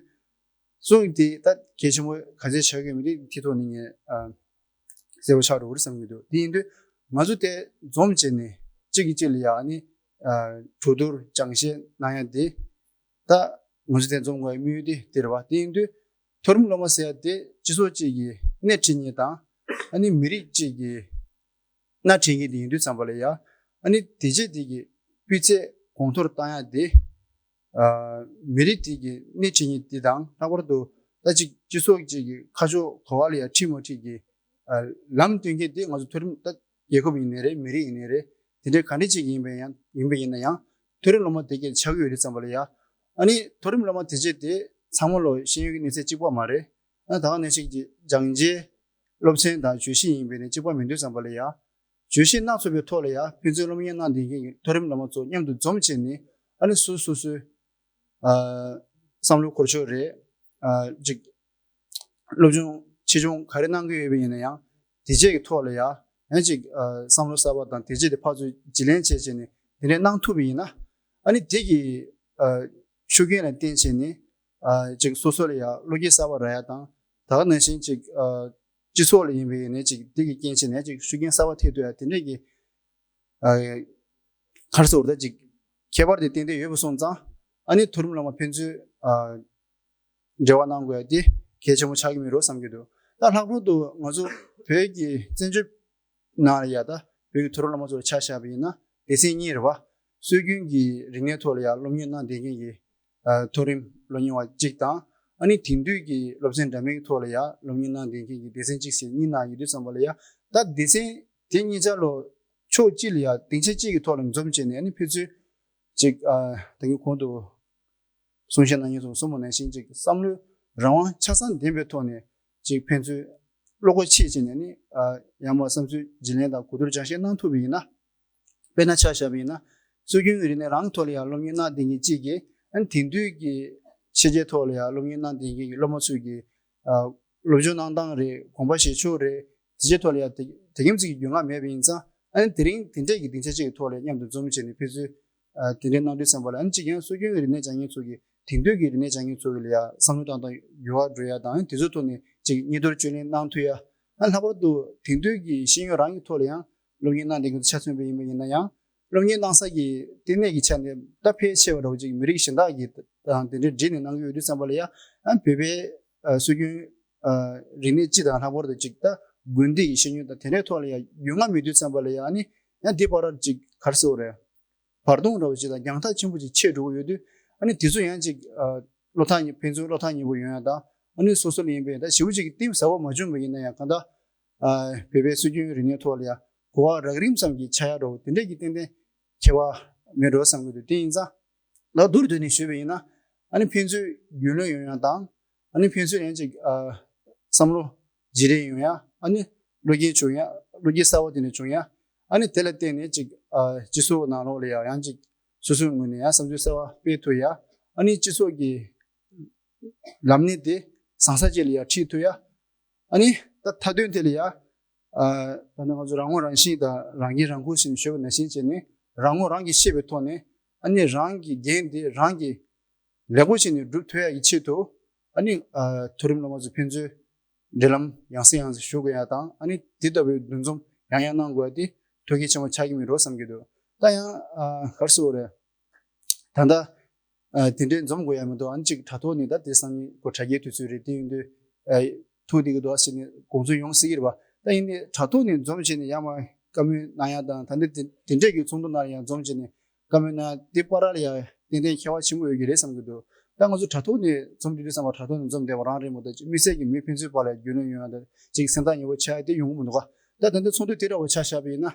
གསུང་དེ་ད་གལ་ཆེན་པོ་ག་ཚད་ཆགས་ཀྱི་མི་འདུག་དེ་ཐོག་ནས་ངས་གསལ་པོ་ཆགས་འགྲོ་གི་རེད་བསམ་གྱི་འདུག་དེ་ཡིན་དུས་ང་ཚོ་དེ་འཛོམས་བྱས་ནས་གཅིག་གིས་གཅིག་ལ་ཡ་ནི་གྲོས་བསྡུར་སྦྱང་བཤད་གནང་ཡ་དེ། ད་ང་ཚོ་དེ་འཛོམས་དགོས་ཡ་དམིགས་ཡུལ་དེ་དེ་རེད་པ། དེ་ཡིན་དུས་མཐོ་རིམ་སློབ་མ་ཟེར་ཡ་དེ་སྤྱི་ཚོགས་གཅིག་གི་སྣེ་ཁྲིད་མཁན་དང་། ཨ་ནི་མི་རིགས་གཅིག་གི་སྣེ་ཁྲིད་མཁན་དེ་ཡིན་དུས་ཙམ་པ་ལ་ཡ། ཨ་ནི་དེ་རྗེས་དེ་གི་སྤུས་ཚད་གོང་མཐོར་བཏང་ཡ་དེ། མི་རིགས་དེ་གི་སྣེ་ཁྲིད་མཁན་དེ་དང་། ལྷག་པར་དུ་ད་ཅིག་སྤྱི་ཚོགས་ཅིག་གི་ཁ་ཕྱོགས་ག་པ་ལ་ཡ་ཁྲིད་མ་ཁྲིད་ཀྱི་ལམ་སྟོན་མཁན་དེ་ང་ཚོ་མཐོ་རིམ་ད་རྒྱལ་ཁབ་ཡིན་ནའི་རེད། མི་རིགས་ཡིན་ནའི་རེད། དེ་འདྲའི་ག་འདྲ་ཅིག་ཡིན་པ་ཡང་ཡིན་པ་ཡིན་ན་ཡང་། མཐོ་རིམ་སློབ་མ་དེ་གས་ཆགས་ཀྱི་ཡོད་དུས་ཙམ་པ་ལ་ཡ། ཨ་ནི་མཐོ་རིམ་སློབ་མ་དེ་རྗེས་དེ་ཚང་མ་ལོ་ཤེས་ཡོན་གྱི་གནས་ཚད་གཅིག་པ་མ་རེད། ཨ་ད་ག་ནང་བཞིན་གྱི་སྦྱང་བྱའི་སློབ་ཚན་དང་བརྗོད་གཞི་ཡིན་པའི་ནི་གཅིག་པ་མི་འདུག་བསམ་པ་ལ་ཡ། བརྗོད་གཞི་སྣ་ཚོགས་པའི་ཐོག་ལ་ཡ་ཕན་ཚུན་སློབ་གཉེར་གནང་བསྡད་མཁན་གྱི་མཐོ་རིམ་སློབ་མ་ཚོ་མཉམ་དུ་འཛོམས་བྱས་ནས། ཨ་ནི་སོ་སོ་སོའི་ཨ་བསམ་བློ་འཁོར་ཕྱོགས་རེད། ཨ་ཅིག་སློབ་སྦྱོང་ཆེད་སྦྱོང་ག་རེ་གནང་གི་ཡོད་པ་ཡིན་ན་ཡང་། དེ་རྗེས་ཀྱི་ཐོག་ལ་ཡ་ཡང་ཅིག་ཨ་བསམ་བློ་གསར་པ་དང་དེ་རྗེས་དེ་ཕར་ཚུར་བརྗེ་ལེན་བྱས་བྱས་ནས་དེ་འདྲས་གནང་ཐུབ་པ་ཡིན་ན། ཨ་ནི་དེ་གི་ཨ་ཤུགས་རྐྱེན་ལ་བརྟེན་བྱས་ནས། ཨ་ཅིག་སོ་སོ་ལ་ཡ་བློ་སྐྱེད་གསར་པ་རག་ཡ་དང་། ད་ག་ནང་བཞིན་ཅིག་ཨ་སྤྱི་ཚོགས་ལ་ཡིན་པ་ཡིན་ནའི་ཅིག་དེ་གི་རྐྱེན་བྱས་ནས་ཅིག་ཤུགས་རྐྱེན་གསར་པ་ཐེབས་ཐུབ་ཡ་དེ་འདྲས་ཀྱི་ཨ་ག་རེ་ཟེར་དགོས་རེད། ད་ཅིག་ཁྱད་པར་དེ་ཏན་ཏན་ཡོད་པ་སོང་ཙང་། ཨ་ནི་མཐོ་རིམ་སློབ་མ་ཕན་ཚུན་ཨ་འབྲེལ་བ་གནང་དགོས་ཡ་དེ་གལ་ཆེན་པོ་ཆགས་ཀྱི་མེད་འགྲོ་བསམ་གྱི་འདུག་ད་ལྷག་པར་དུ་ང་ཚོ་བོད་ཀྱི་བཙན་བྱོལ་ནང་ལ་ཡ་ད་བོད་ཀྱི་མཐོ་རིམ་སློབ་མ་ཚོ་ལ་ཆ་བཞག་པ་ཡིན་ན་སྡེ་ཚན་གཉིས་རེད་པ། སྲོལ་རྒྱུན་གྱི་རིག་གནས་ཐོག་ལ་ཡ་སློབ་གཉེར་གནང་བསྡད་མཁན་གྱི་ཨ་མཐོ་རིམ་སློབ་གཉེར་བ་གཅིག་དང་། ཨ་ནི་དེང་དུས་ཀྱི་སློབ་ཚན་འདྲ་མིན་གྱི་ཐོག་ལ་ཡ་སློབ་གཉེར་གནང་བསྡད་མཁན་གྱི་སྡེ་ཚན་གཅིག་ཟེར་གཉིས་ནང་ཡོད་དུས་ཙམ་པ་ལ་ཡ། ད་སྡེ་ཚན་དེ་གཉིས་ཆ་ལོ་ཕྱོགས་གཅིག་ལ་ཡ་སྡིངས་ཆ་གཅིག་གི་ཐོག་ལ་འཛོམས་བྱས་ནས། ཨ་ནི་ཕན་ཚུན་ཅིག་ཨ་ད་གིན་གོང་དུ་གསུང་བཤད་གནང་མཁན་ཚོ་གསུངས་པ་ནང་བཞིན་ཅིག་བསམ་བློའི་རང་དབང་ཆ་ཚང་ལྡན་པའི་ཐོག་ནས་ཅིག་ཕན་ཚུན་བློ་སྒོ་ཕྱེ་བྱས་ནས་ནི། ཨ་ཡང་མ་བསམ་ཚུལ་བརྗེ་ལེན་དང་གོ་བསྡུར་སྦྱང་བཤད་གནང་ཐུབ་པ་ཡིན་ན། དཔེར་ན་ཆ་བཞག་པ་ཡིན་ན། སྲོལ་རྒྱུན་གྱི་རིག་གནས་རང་ཐོག་ལ་ཡང་སློབ་གཉེར་གནང་བསྡད་མཁན་གཅིག་གིས། ཨ་ནི་དེང་དུས་ཀྱི་ཤེས་བྱའི་ཐོག་ལ་ཡང་སློབ་གཉེར་གནང་བསྡད་མཁན་གྱི་སློབ་མ་ཚོས་ཀྱི་ཨ་སློབ་སྦྱོང་གནང་སྟངས་རེད། དགོངས་པ་བཞེས་ཕྱོགས་རེད། དེ་ཚོའི་ཐོག་ལ་ཡང་དེ་དེ་གིམ་ཚིག་གི་རྒྱུས་མངའ་མེད་པ་ཡིན་ཙང་། ཨ་ནི་དེ་རིང་དེ་འདྲས་ཀྱི་སྡིངས་ཆ་ཅིག་གི་ཐོག་ལ་མཉམ་དུ་འཛོམས་བྱས་ནས་ཕན་ཚུན་དེ་འདྲས་གནང་དུས་ཙམ་པ་ལ། ཨ་ནི་གཅིག་ཡང་སྲོལ་རྒྱུན་གྱི་རིག་གནས་སྦྱང་མཁན་ཚོ་གིས་དེང་དུས་ཀྱི་རིག་གནས་སྦྱང་མཁན་ཚོ་གི་ལ་ཡ་བསམ་བློ་བཏང་སྟངས་འགྱུར་བ་འགྲོ་ཡ་དང་། ཨ་ནི་དེ་ཚོའི་ཐོག་ནས་ཅིག་སྙན་ཐོར་བརྗེ་ལེན་གནང་ཐུབ་ཡ། ཨ་ལྷག་པར་དུ་དེང་དུས་ཀྱི་ཤེས་ཡོན་རང་གི་ཐོག་ལ་ཡང་སློབ་གཉེར་གནང་བསྡད་མཁན་ཚོ་ཆ་མཚོན་པ་ཡིན་པ་ཡིན་ན་ཡང་། སློབ་གཉེར་གནང་ས་ཀྱི་ལྟེ་གནས་ཀྱི་ཆ་ནས་ད་ཕལ་ཆེ་བ་འདྲ་བོ་ཅིག་མི་རིགས་གཞན་དག་གི་དང་དེ་འདྲའི་སྦྲེལ་ནས་གནང་གི་ཡོད་དུས་ཙམ་པ་ལ་ཡ། ཨ་བོད་པའི་ཨ་སྲོལ་རྒྱུན་ཨ་རིག་གནས་སྤྱི་དང་། ལྷག་པར་དུ་ཅིག་ད་དགོན་སྡེ་ཡི་ཤེས་ཡོན་དང་དེ་འདྲའི་ཐོག་ལ་ཡ་ཡོད་མངའ་མེད་དུས་ཙམ་པ་ལ་ཡ། ཨ་ནི་ཡང་འདི་བར་ཅིག་ག་རེ་ཟེར་དགོས་རེད། བར་སྟོང་འདྲ་བོ་ཅིག་དང་རྒྱང་ཐག་ཆེན་པོ་ཅིག་ཆད་འགྲོ་གི་ཡོད་དུས། ཨ་ནི་དེ་ཚོ་ཡང་ཅིག་ཨ་བློ་ཐག་ཉེ་ཕན་ཚུན་བློ་ཐག་ཉེ་པོ་ཡོང་ཡ་དང་། ཨ་ནི་སོ་སོ་ལ་ཡིན་པའི་ད་ཞེ་པོ་ཅིག་གི་གཏིང་ཟབ་པོ་མ་བྱུང་བ་ཡིན་ན་ཡང་། གང་ལྟར་ཨ་བོད་པའི་སྲོལ་རྒྱུན་རིག་གནས་ཐོག་ལ་ཡ་གོ་བ་རག་རིམ་ཙམ་གྱི་ཆགས་ཡ་འདྲ་བོ་དེ་འདྲས་ཀྱི་ཏན་ཏན་ཁྱད་པར་མེད་འགྲོ་བསམ་གྱི་འདུག་དེ་ཡིན་ཙང་ལག་བསྡུར་དུས་ནས་ཞུས་པ་ཡིན་ན། ཨ་ནི་ཕན་ཚུན་རྒྱུས་ལོན་ཡོང་ཡ་དང་། ཨ་ནི་ཕན་ཚུན་ཡང་ཅིག་ཨ་བསམ་བློ་བརྗེ་རེས་ཡོང་ཡ། ཨ་ནི་བློ་སྐྱེད་བྱུང་ཡ། བློ་སྐྱེད་གསར་བ་དེ་འདྲ་བྱུང་ཡ། ཨ་ནི་དེ་ལ་བརྟེན་ནས་ཅིག་ཨ་སྤྱི་ཚོགས་ནང་ལོགས་ལ་ཡ་ཡང་ཅིག་སོ་སོའི་ངོས་ནས་ཡང་བསམ་ཚུལ་གསར་བ་སྤེལ་ཐུབ་ཡ། ཨ་ནི་སྤྱི་ཚོགས་ཀྱི་ལམ་སྣེ་དེ་བཟང་ས་ཅིག་ལ་ཡ་ཁྲིད་ཐུབ་ཡ། ཨ་ནི་ད་མཐའ་དོན་དེ་ལ་ཡ། ཨ་ད་ནི་ང་ཚོ་རང་ངོ་རང་ཤེས་དང་རང་འགན་རང་འཁུར་ཞེས་ནས་ཞུས་པ་ནང་བཞིན་བྱས་ནས། རང་ངོ་རང་གིས་ཤེས་པའི་ཐོག་ནས། ཨ་ནི་རང་གི་འགན་དེ་རང་གིས་ལེགས་པོ་བྱས་ནས་སྒྲུབ་ཐུབ་ཡ་གི་ཆེད་དུ། ཨ་ནི་ཨ་མཐོ་རིམ་སློབ་མ་ཚོ་ཕན་ཚུན་འབྲེལ་ལམ་ཡང་སེ་ཡང་སེ་ཞུ་དགོས་ཡ་དང་། ཨ་ནི་དེ་ལྟ་བུའི་འདུ་འཛོམས་ཡང་ཡང་གནང་དགོས་ཡ་དེ་ཐུགས་གལ་ཆེན་པོ་ཆགས་ཀྱི་མེད་འགྲོ་བསམ་གྱི་འདུག་ད་ཡང་ཨ་ག་རེ་ཟེར་དགོས་རེད། ད་ལྟ་ཨ་དེ་འདྲའི་འཛོམས་དགོས་ཡ་མི་འདུག་ཨ་ནི་ཅིག་དྲ་ཐོག་ནས། ད་དེ་སང་ཉིན་དགོང་དྲོ་དྲ་རྒྱའི་དུས་ཚོད་རེད། དེ་ཡིན་དུས་ཨ་ཐུག་བསྡད་ཀྱི་འདུག་ཟེར་ནས་དགོངས་ཚུལ་ཡོང་སྲིད་ཀྱི་རེད་པ། ད་ཡིན་ནའི་དྲ་ཐོག་ནས་འཛོམས་བྱས་ནས་ཡར་མར་བཀའ་མོལ་གནང་ཡ་དང་། ད་ནི་དེ་དེ་འདྲས་ཀྱི་ཚོགས་འདུ་ནང་ཡང་འཛོམས་བྱས་ནས་བཀའ་མོལ་གནང་ཡ་དེ་བར་ལ་ཡ་ཏན་ཏན་ཁྱད་པར་ཆེན་པོ་ཡོད་ཀྱི་རེད་བསམ་གྱི་འདུག་ད་ང་ཚོ་དྲ་ཐོག་ནས་འཛོམས་དུས་དུས་ཙམ་པ་དྲ་ཐོག་ནས་འཛོམས་བསྡད་པ་རང་རེད་མ་གཏོགས། དམིགས་བསལ་གྱི་མི་ཕན་ཚུན་བར་ལ་རྒྱུས་ལོན་ཡོང་ཡ་དང་ཅིག་སེམས་ཐག་ཉེ་པོ་ཆགས་ཡ་དེ་ཡོང་གི་མི་འདུག་ག་ད་ད་ལྟ་ཚོགས་འདུ་དེ་འདྲ་བོ་ཆ་བཞག་པ་ཡིན་ན།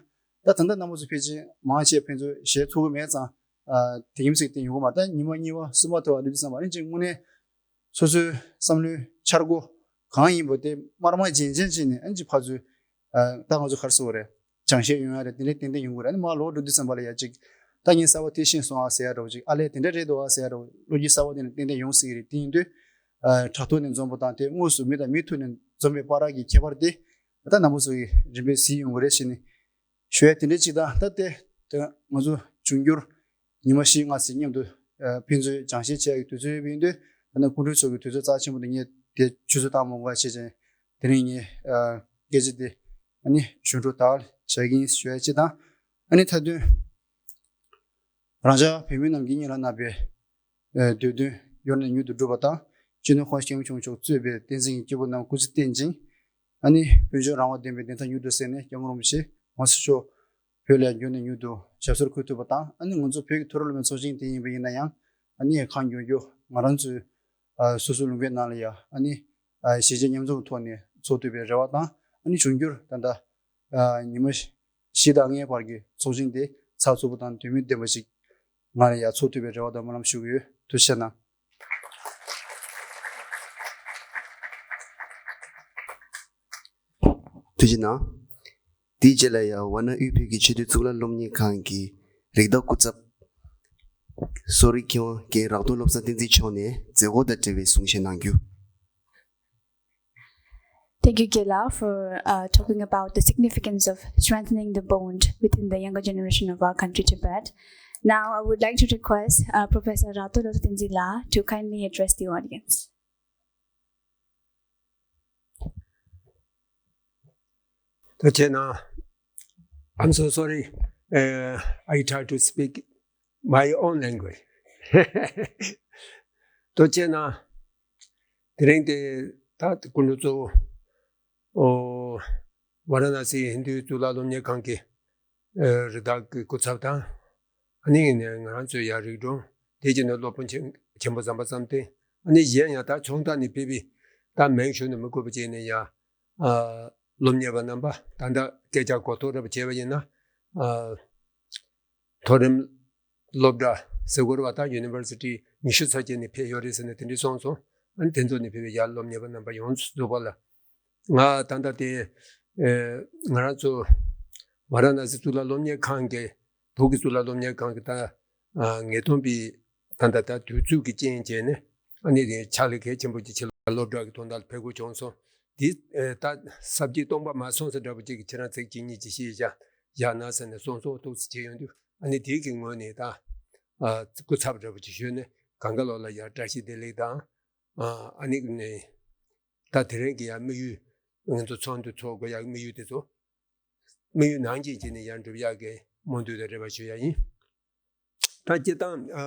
ད་ད་ལྟ་རྣམ་པ་ཚོ་ཕལ་ཆེར་མང་ཆེ་ཕན་ཚུན་ཞལ་ཐུག་གི་མེད་ཙང་། ཨ་དེ་གིམ་ཟིག་དེ་ཡོང་གི་མ་རེད། ད་ཉི་མ་གཉིས་པ་གསུམ་པ་ཐོག་ཨ་འདི་དུས་ཙམ་པ་ཨ་ནི་ཅིག་དངོས་གནས་སོ་སོའི་བསམ་བློའི་འཆར་སྒོ་གང་ཡིན་པ་དེ་དམར་དམར་རྗེན་རྗེན་བྱས་ནས། ཨ་ནི་ཅིག་ཕར་ཚུར་ཨ་ད་ང་ཚོ་ག་རེ་ཟེར་དགོས་རེད། སྦྱང་བཤད་ཡོང་ཡ་རེད། དེ་འདྲ་ཏན་ཏན་ཡོང་གི་རེད། ཨ་ནི་མར་ལོག་འགྲོ་དུས་ཙམ་པ་ལ་ཡ་ཅིག་ད་ངས་གསར་པ་དེ་ཤེས་སོང་ཨ་ཟེར་ཡ་འདྲ་བོ་ཅིག་ཨ་ལས་དེ་འདྲ་རེད་འདུག་ཨ་ཟེར་ཡ་འདྲ་བོ་བློ་སྐྱེད་གསར་པ་དེ་འདྲ་ཏན་ཏན་ཡོང་སྲིད་ཀྱི་རེད། དེ་ཡིན་དུས་ཨ་དྲ་ཐོག་ནས་འཛོམས་པ་དང་དེ་དངོས་སུ་མི་དང་མི་ཐུག་ནས་འཛོམས་པའི་བར་གྱི་ཁྱད་པར་དེ་ད་རྣམ་པ་ཚོ་གིས་རིམ་པས་གཟིགས་ཡོང་གི་རེད་ཟེར་ནས་ཞུ་ཡ་དེ་འདྲ་ཅིག་དང་། ད་དེ་དེ་ང་ཚོ་འབྱུང་འགྱུར་ཉི་མ་བཞི་ལྔ་ཙམ་མཉམ་དུ་ཨ་ཕན་ཚུན་སྦྱང་བཤད་བྱེད་ཡ་གི་དུས་ཚོད་ཡོད་པ་ཡིན་དུས། ད་ནི་སྐུ་མགྲོན་ཚོ་གི་དུས་ཚོད་རྩ་ཆེན་པོ་དེ་ངས་དེ་ཆུད་ཟོས་བཏང་མ་དགོས་པ་བྱས་བྱས། དེ་རིང་ངས་ཨ་སྐད་ཆ་དེ་ཨ་ནི་ཞུ་འགྲོ་ད་བྱ་གི་ཡིན་ཞུ་ཡ་ཅིག་དང་། ཨ་ནི་མཐའ་དོན་རང་ཅག་བོད་མི་རྣམས་ཀྱིས་སྔོན་ལ་གནང་བའི་ཨ་འདོད་དོན་མྱུར་ནས་མྱུར་དུ་འགྲུབ་པ་དང་། སྤྱི་ནོར་༸གོང་ས་༸སྐྱབས་མགོན་ཆེན་པོ་མཆོག་གཙོས་པའི་བསྟན་འཛིན་གྱི་སྐྱེས་བུ་རྣམས་སྐུ་ཚེ་བརྟན་ཅིང་། ཨ་ནི་དཔལ་འབྱོར་རང་དབང་ལྡན་པའི་བདེན་མཐའ་མྱུར་དུ་གསལ་ནས། སྐྱབས་མགོན་རིན་པོ་ཆེ་༸གོང་ས་མཆོག་བོད་ལ་མྱུར་ནས་མྱུར་དུ་ཞབས་སོར་འཁོད་ཐུབ་པ་དང་། ཨ་ནི་ང་ཚོ་བོད་ཀྱི་མཐོ་རིམ་སློབ་མའི་ཚོགས་ཆེན་དེ་ཡིན་པ་ཡིན་ན་ཡང་། ཨ་ནི་གང་མགྱོགས་མགྱོགས་ང་རང་ཚོའི་ཨ་སོ་སོའི་ལུང་པའི་ནང་ལ་ཡ་ཨ་ནི་ཨ་གཞིས་བྱེས་མཉམ་འཛོམས་ཐོག་ནས་ཚོགས་ཐུབ་པའི་རེ་བ་དང་། ཨ་ནི་འབྱུང་འགྱུར་ད་ལྟ་ཨ་ཉི་མ་བཞི་དང་ལྔའི་བར་གྱི་ཚོགས་ཆེན་དེ་ཚགས་ཚུད་པོ་དང་དོན་སྨིན་ལྡན་པ་ཞིག་ང་ལ་ཡ་ཚོགས་ཐུབ་པའི་རེ་བ་དང་སྨོན་ལམ་ཞུ་གི་ཡོད། ཐུགས་རྗེ་གནང་། ཐུགས་རྗེ་གནང་། དེའི་རྗེས་ལ་ཡང་ཝཱ་ཎ་དབུས་བོད་ཀྱི་ཆེས་མཐོའི་གཙུག་ལག་སློབ་གཉེར་ཁང་གི་རིགས་བདག་སྐུ་ཚབ་གསོ་རིག་མཁས་དབང་རྒན་རག་རྡོར་བློ་བཟང་བསྟན་འཛིན་མཆོག་ནས་མཛད་སྒོ་དང་འབྲེལ་བའི་གསུང་བཤད་གནང་རྒྱུ། Thank you, Gela, for uh, talking about the significance of strengthening the bond within the younger generation of our country, Tibet. Now, I would like to request uh, Professor Rato Lotenzi La to kindly address the audience. ཐུགས་རྗེ་གནང་། I'm so sorry. Uh, I try to speak my own language. ཐུགས་རྗེ་གནང་། དེ་རིང་དེ་ད་སྐུ་མགྲོན་གཙོ་བོ་ཝཱ་ར་ཎ་སི་ཧིན་དུའི་གཙུག་ལག་སློབ་གཉེར་ཁང་གི་ཨ་རི་དྭགས་ཀྱི་སྐུ་ཚབ་དང་། ཨ་ནི་ང་རང་ཚོའི་ཡ་རིག་སྒྲོམ་དེ་བྱས་ནས་སློབ་དཔོན་ཆེན་ཆེན་པོ་ཟམ་པ་བསམ་གཏན། ཨ་ནི་གཞན་ཡང་ད་ཆུང་མཐའ་ནས་ཕེབས་པའི་ད་མིང་ཞུ་ནས་མི་དགོས་པ་བྱས་ནས་ཡ་ཨ་སློབ་གཉེར་བ་རྣམ་པ། ད་ལྟ་སྐད་ཆ་གོ་རྟོགས་རེ་བྱས་པ་ཡིན་ན། ཨ་མཐོ་རིམ་སློབ་གྲྭ་ཟེར་དགོས་རེད་པ། ད་ཡུ་ནི་ཝར་སི་ཊི་ཉི་ཤུ་ཙམ་བྱས་ནས་ཕེབས་ཡོད་རེད་ཟེར་ནས་དེ་འདྲས་གསུངས་སོང་། ཨ་ནི་དེ་ཚོ་ནས་ཕེབས་པའི་ཡར་སློབ་གཉེར་བ་རྣམ་པ་ཡོངས་སུ་རྫོགས་པ་ལ། ང་ད་ལྟ་དེ་ཨེ་ང་རང་ཚོ་ཝཱ་ར་ཎ་སི་གཙུག་ལག་སློབ་གཉེར་ཁང་གི་བོད་ཀྱི་གཙུག་ལག་སློབ་གཉེར་ཁང་གི་ད་ཨ་ངེས་སྟོན་པའི་ད་ལྟ་ད་དུས་ཚོད་ཀྱི་རྐྱེན་བྱས་ནས། ཨ་ནི་དེ་ཕྱག་ལས་གལ་ཆེན་པོ་ཅིག་ཕྱི་ལ་སློབ་གྲྭ་གི་དོན་དག་ལ་ཕེབས་དགོས་བྱུང་སོང་། དེ་ཨེ་ད་ས་བཅད་སྟོང་པ་མ་སོང་ཟེར་འདྲ་པོ་ཅིག་གི་ཁྱེད་རང་ཚིག་གཅིག་གཉིས་ཅིག་བཤད་བཞག་རྒྱག་ན་ཟེར་ནས་སོང་སོང་ཏོག་ཙམ་བྱས་ཡོང་དུས། ཨ་ནི་དེའི་གི་ངོས་ནས་ད་ཨ་སྐུ་ཚབ་འདྲ་པོ་ཅིག་ཞུས་ནས་གང་ག་ལོག་ལ་ཡ་བཀྲ་ཤིས་བདེ་ལེགས་དང་། ཨ་ཨ་ནི་ནས་ད་དེ་རིང་གི་ཡ་དམིགས་ཡུལ། ང་ཚོ་ཚོགས་འདུ་ཚོགས་དགོས་ཡ་དམིགས་ཡུལ་དེ་ཚོ་དམིགས་ཡུལ་ནང་བཞིན་བྱས་ནས་ཡར་འགྲུབ་ཡག་གི་སྨོན་འདུན་དང་འབྲེལ་བ་ཞུ་ཡ་ཡིན། ད་སྤྱིར་བཏང་ཨ་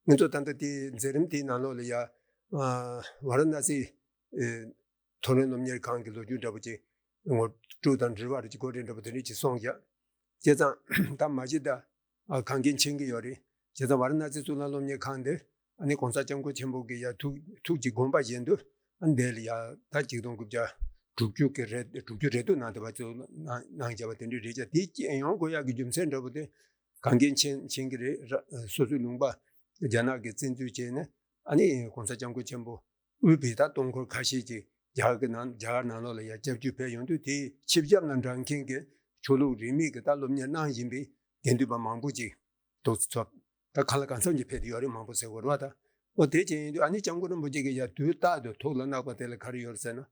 ང་ཚོ་ད་ལྟ་དེའི་མཛད་རིམ་དེའི་ནང་ལོགས་ལ་ཡ་ཨ་ཝཱ་ར་ཎ་སི་ཨེ་མཐོ་རིམ་སློབ་གཉེར་ཁང་གི་ལོ་རྒྱུས་འདྲ་པོ་ཅིག་ངོ་སྤྲོད་དང་འབྲེལ་བ་རེ་ཅིག་གོ་སྒྲིག་འདྲ་པོ་དེ་འདྲ་ཅིག་སོང་བཞག་བྱས་ཙང་ད་མ་གཞི་ད་ཨ་གང་མཁན་མཁྱེན་གྱི་ཡོད་རེད། བྱས་ཙང་ཝཱ་ར་ཎ་སི་གཙུག་ལག་སློབ་གཉེར་ཁང་འདི་ཨ་ནི་༸གོང་ས་༸སྐྱབས་མགོན་ཆེན་པོ་གི་ཡ་ཐུགས་ཐུགས་ཀྱི་དགོངས་པ་བཞིན་དུ་ཨ་འདི་ལ་ཡ་ད་ཆིག་སྟོང་དགུ་བརྒྱ་དྲུག་ཅུ་གི་རེད། དྲུག་ཅུ་རེ་དྲུག་ནང་དུ་བ་ཚོ་གནང་བཞག་པ་དེ་འདྲ་རེད་ཀྱང་། དེ་སྐྱེལ་ཡོང་དགོས་ཡག་གི་རྒྱུ་མཚན་འདྲ་པོ་དེ་གང་མཁན་མཁྱེན་མཁྱེན་གྱི་རེད། ར་སོ་སོའི་ལུང་པ་རྒྱ་ནག་གིས་བཙན་འཛུལ་བྱས་ནས་ཨ་ནི་༸གོང་ས་༸སྐྱབས་མགོན་ཆེན་པོ་དབུས་པའི་ད་སྟོང་འཁོར་ཁ་ཤས་ཀྱིས་རྒྱ་གར་གྱི་ནང་རྒྱ་གར་ནང་ལོགས་ལ་ཡ་སྐྱབས་བཅོལ་ཕེབས་ཡོང་དུས། དེའི་ཆིབས་ཞབས་ལ་འབྲང་མཁན་གྱི་ཆོས་ལུགས་རིས་མེད་ཀྱི་ད་སློབ་གཉེར་གནང་བཞིན་པའི་དགེ་འདུན་པ་མང་པོ་ཅིག་ཏོག་ཙམ་ཚོགས། ད་གང་ལ་གང་འཚམ་ཅིག་ཕེབས་ཏེ་ཡོད་རེད། མང་པོ་ཟེར་དགོས་རེད་བ་ད། འོ་དེ་བྱས་ཡིན་དུས་ཨ་ནི་༸སྐྱབས་མགོན་རིན་པོ་ཆེ་གིས་ཡ་དུས་རྟག་ཏུ་ཐུགས་ལ་བརྣག་པ་དེ་ལ་ག་རེ་ཡོད་རེད་ཟེར་ན།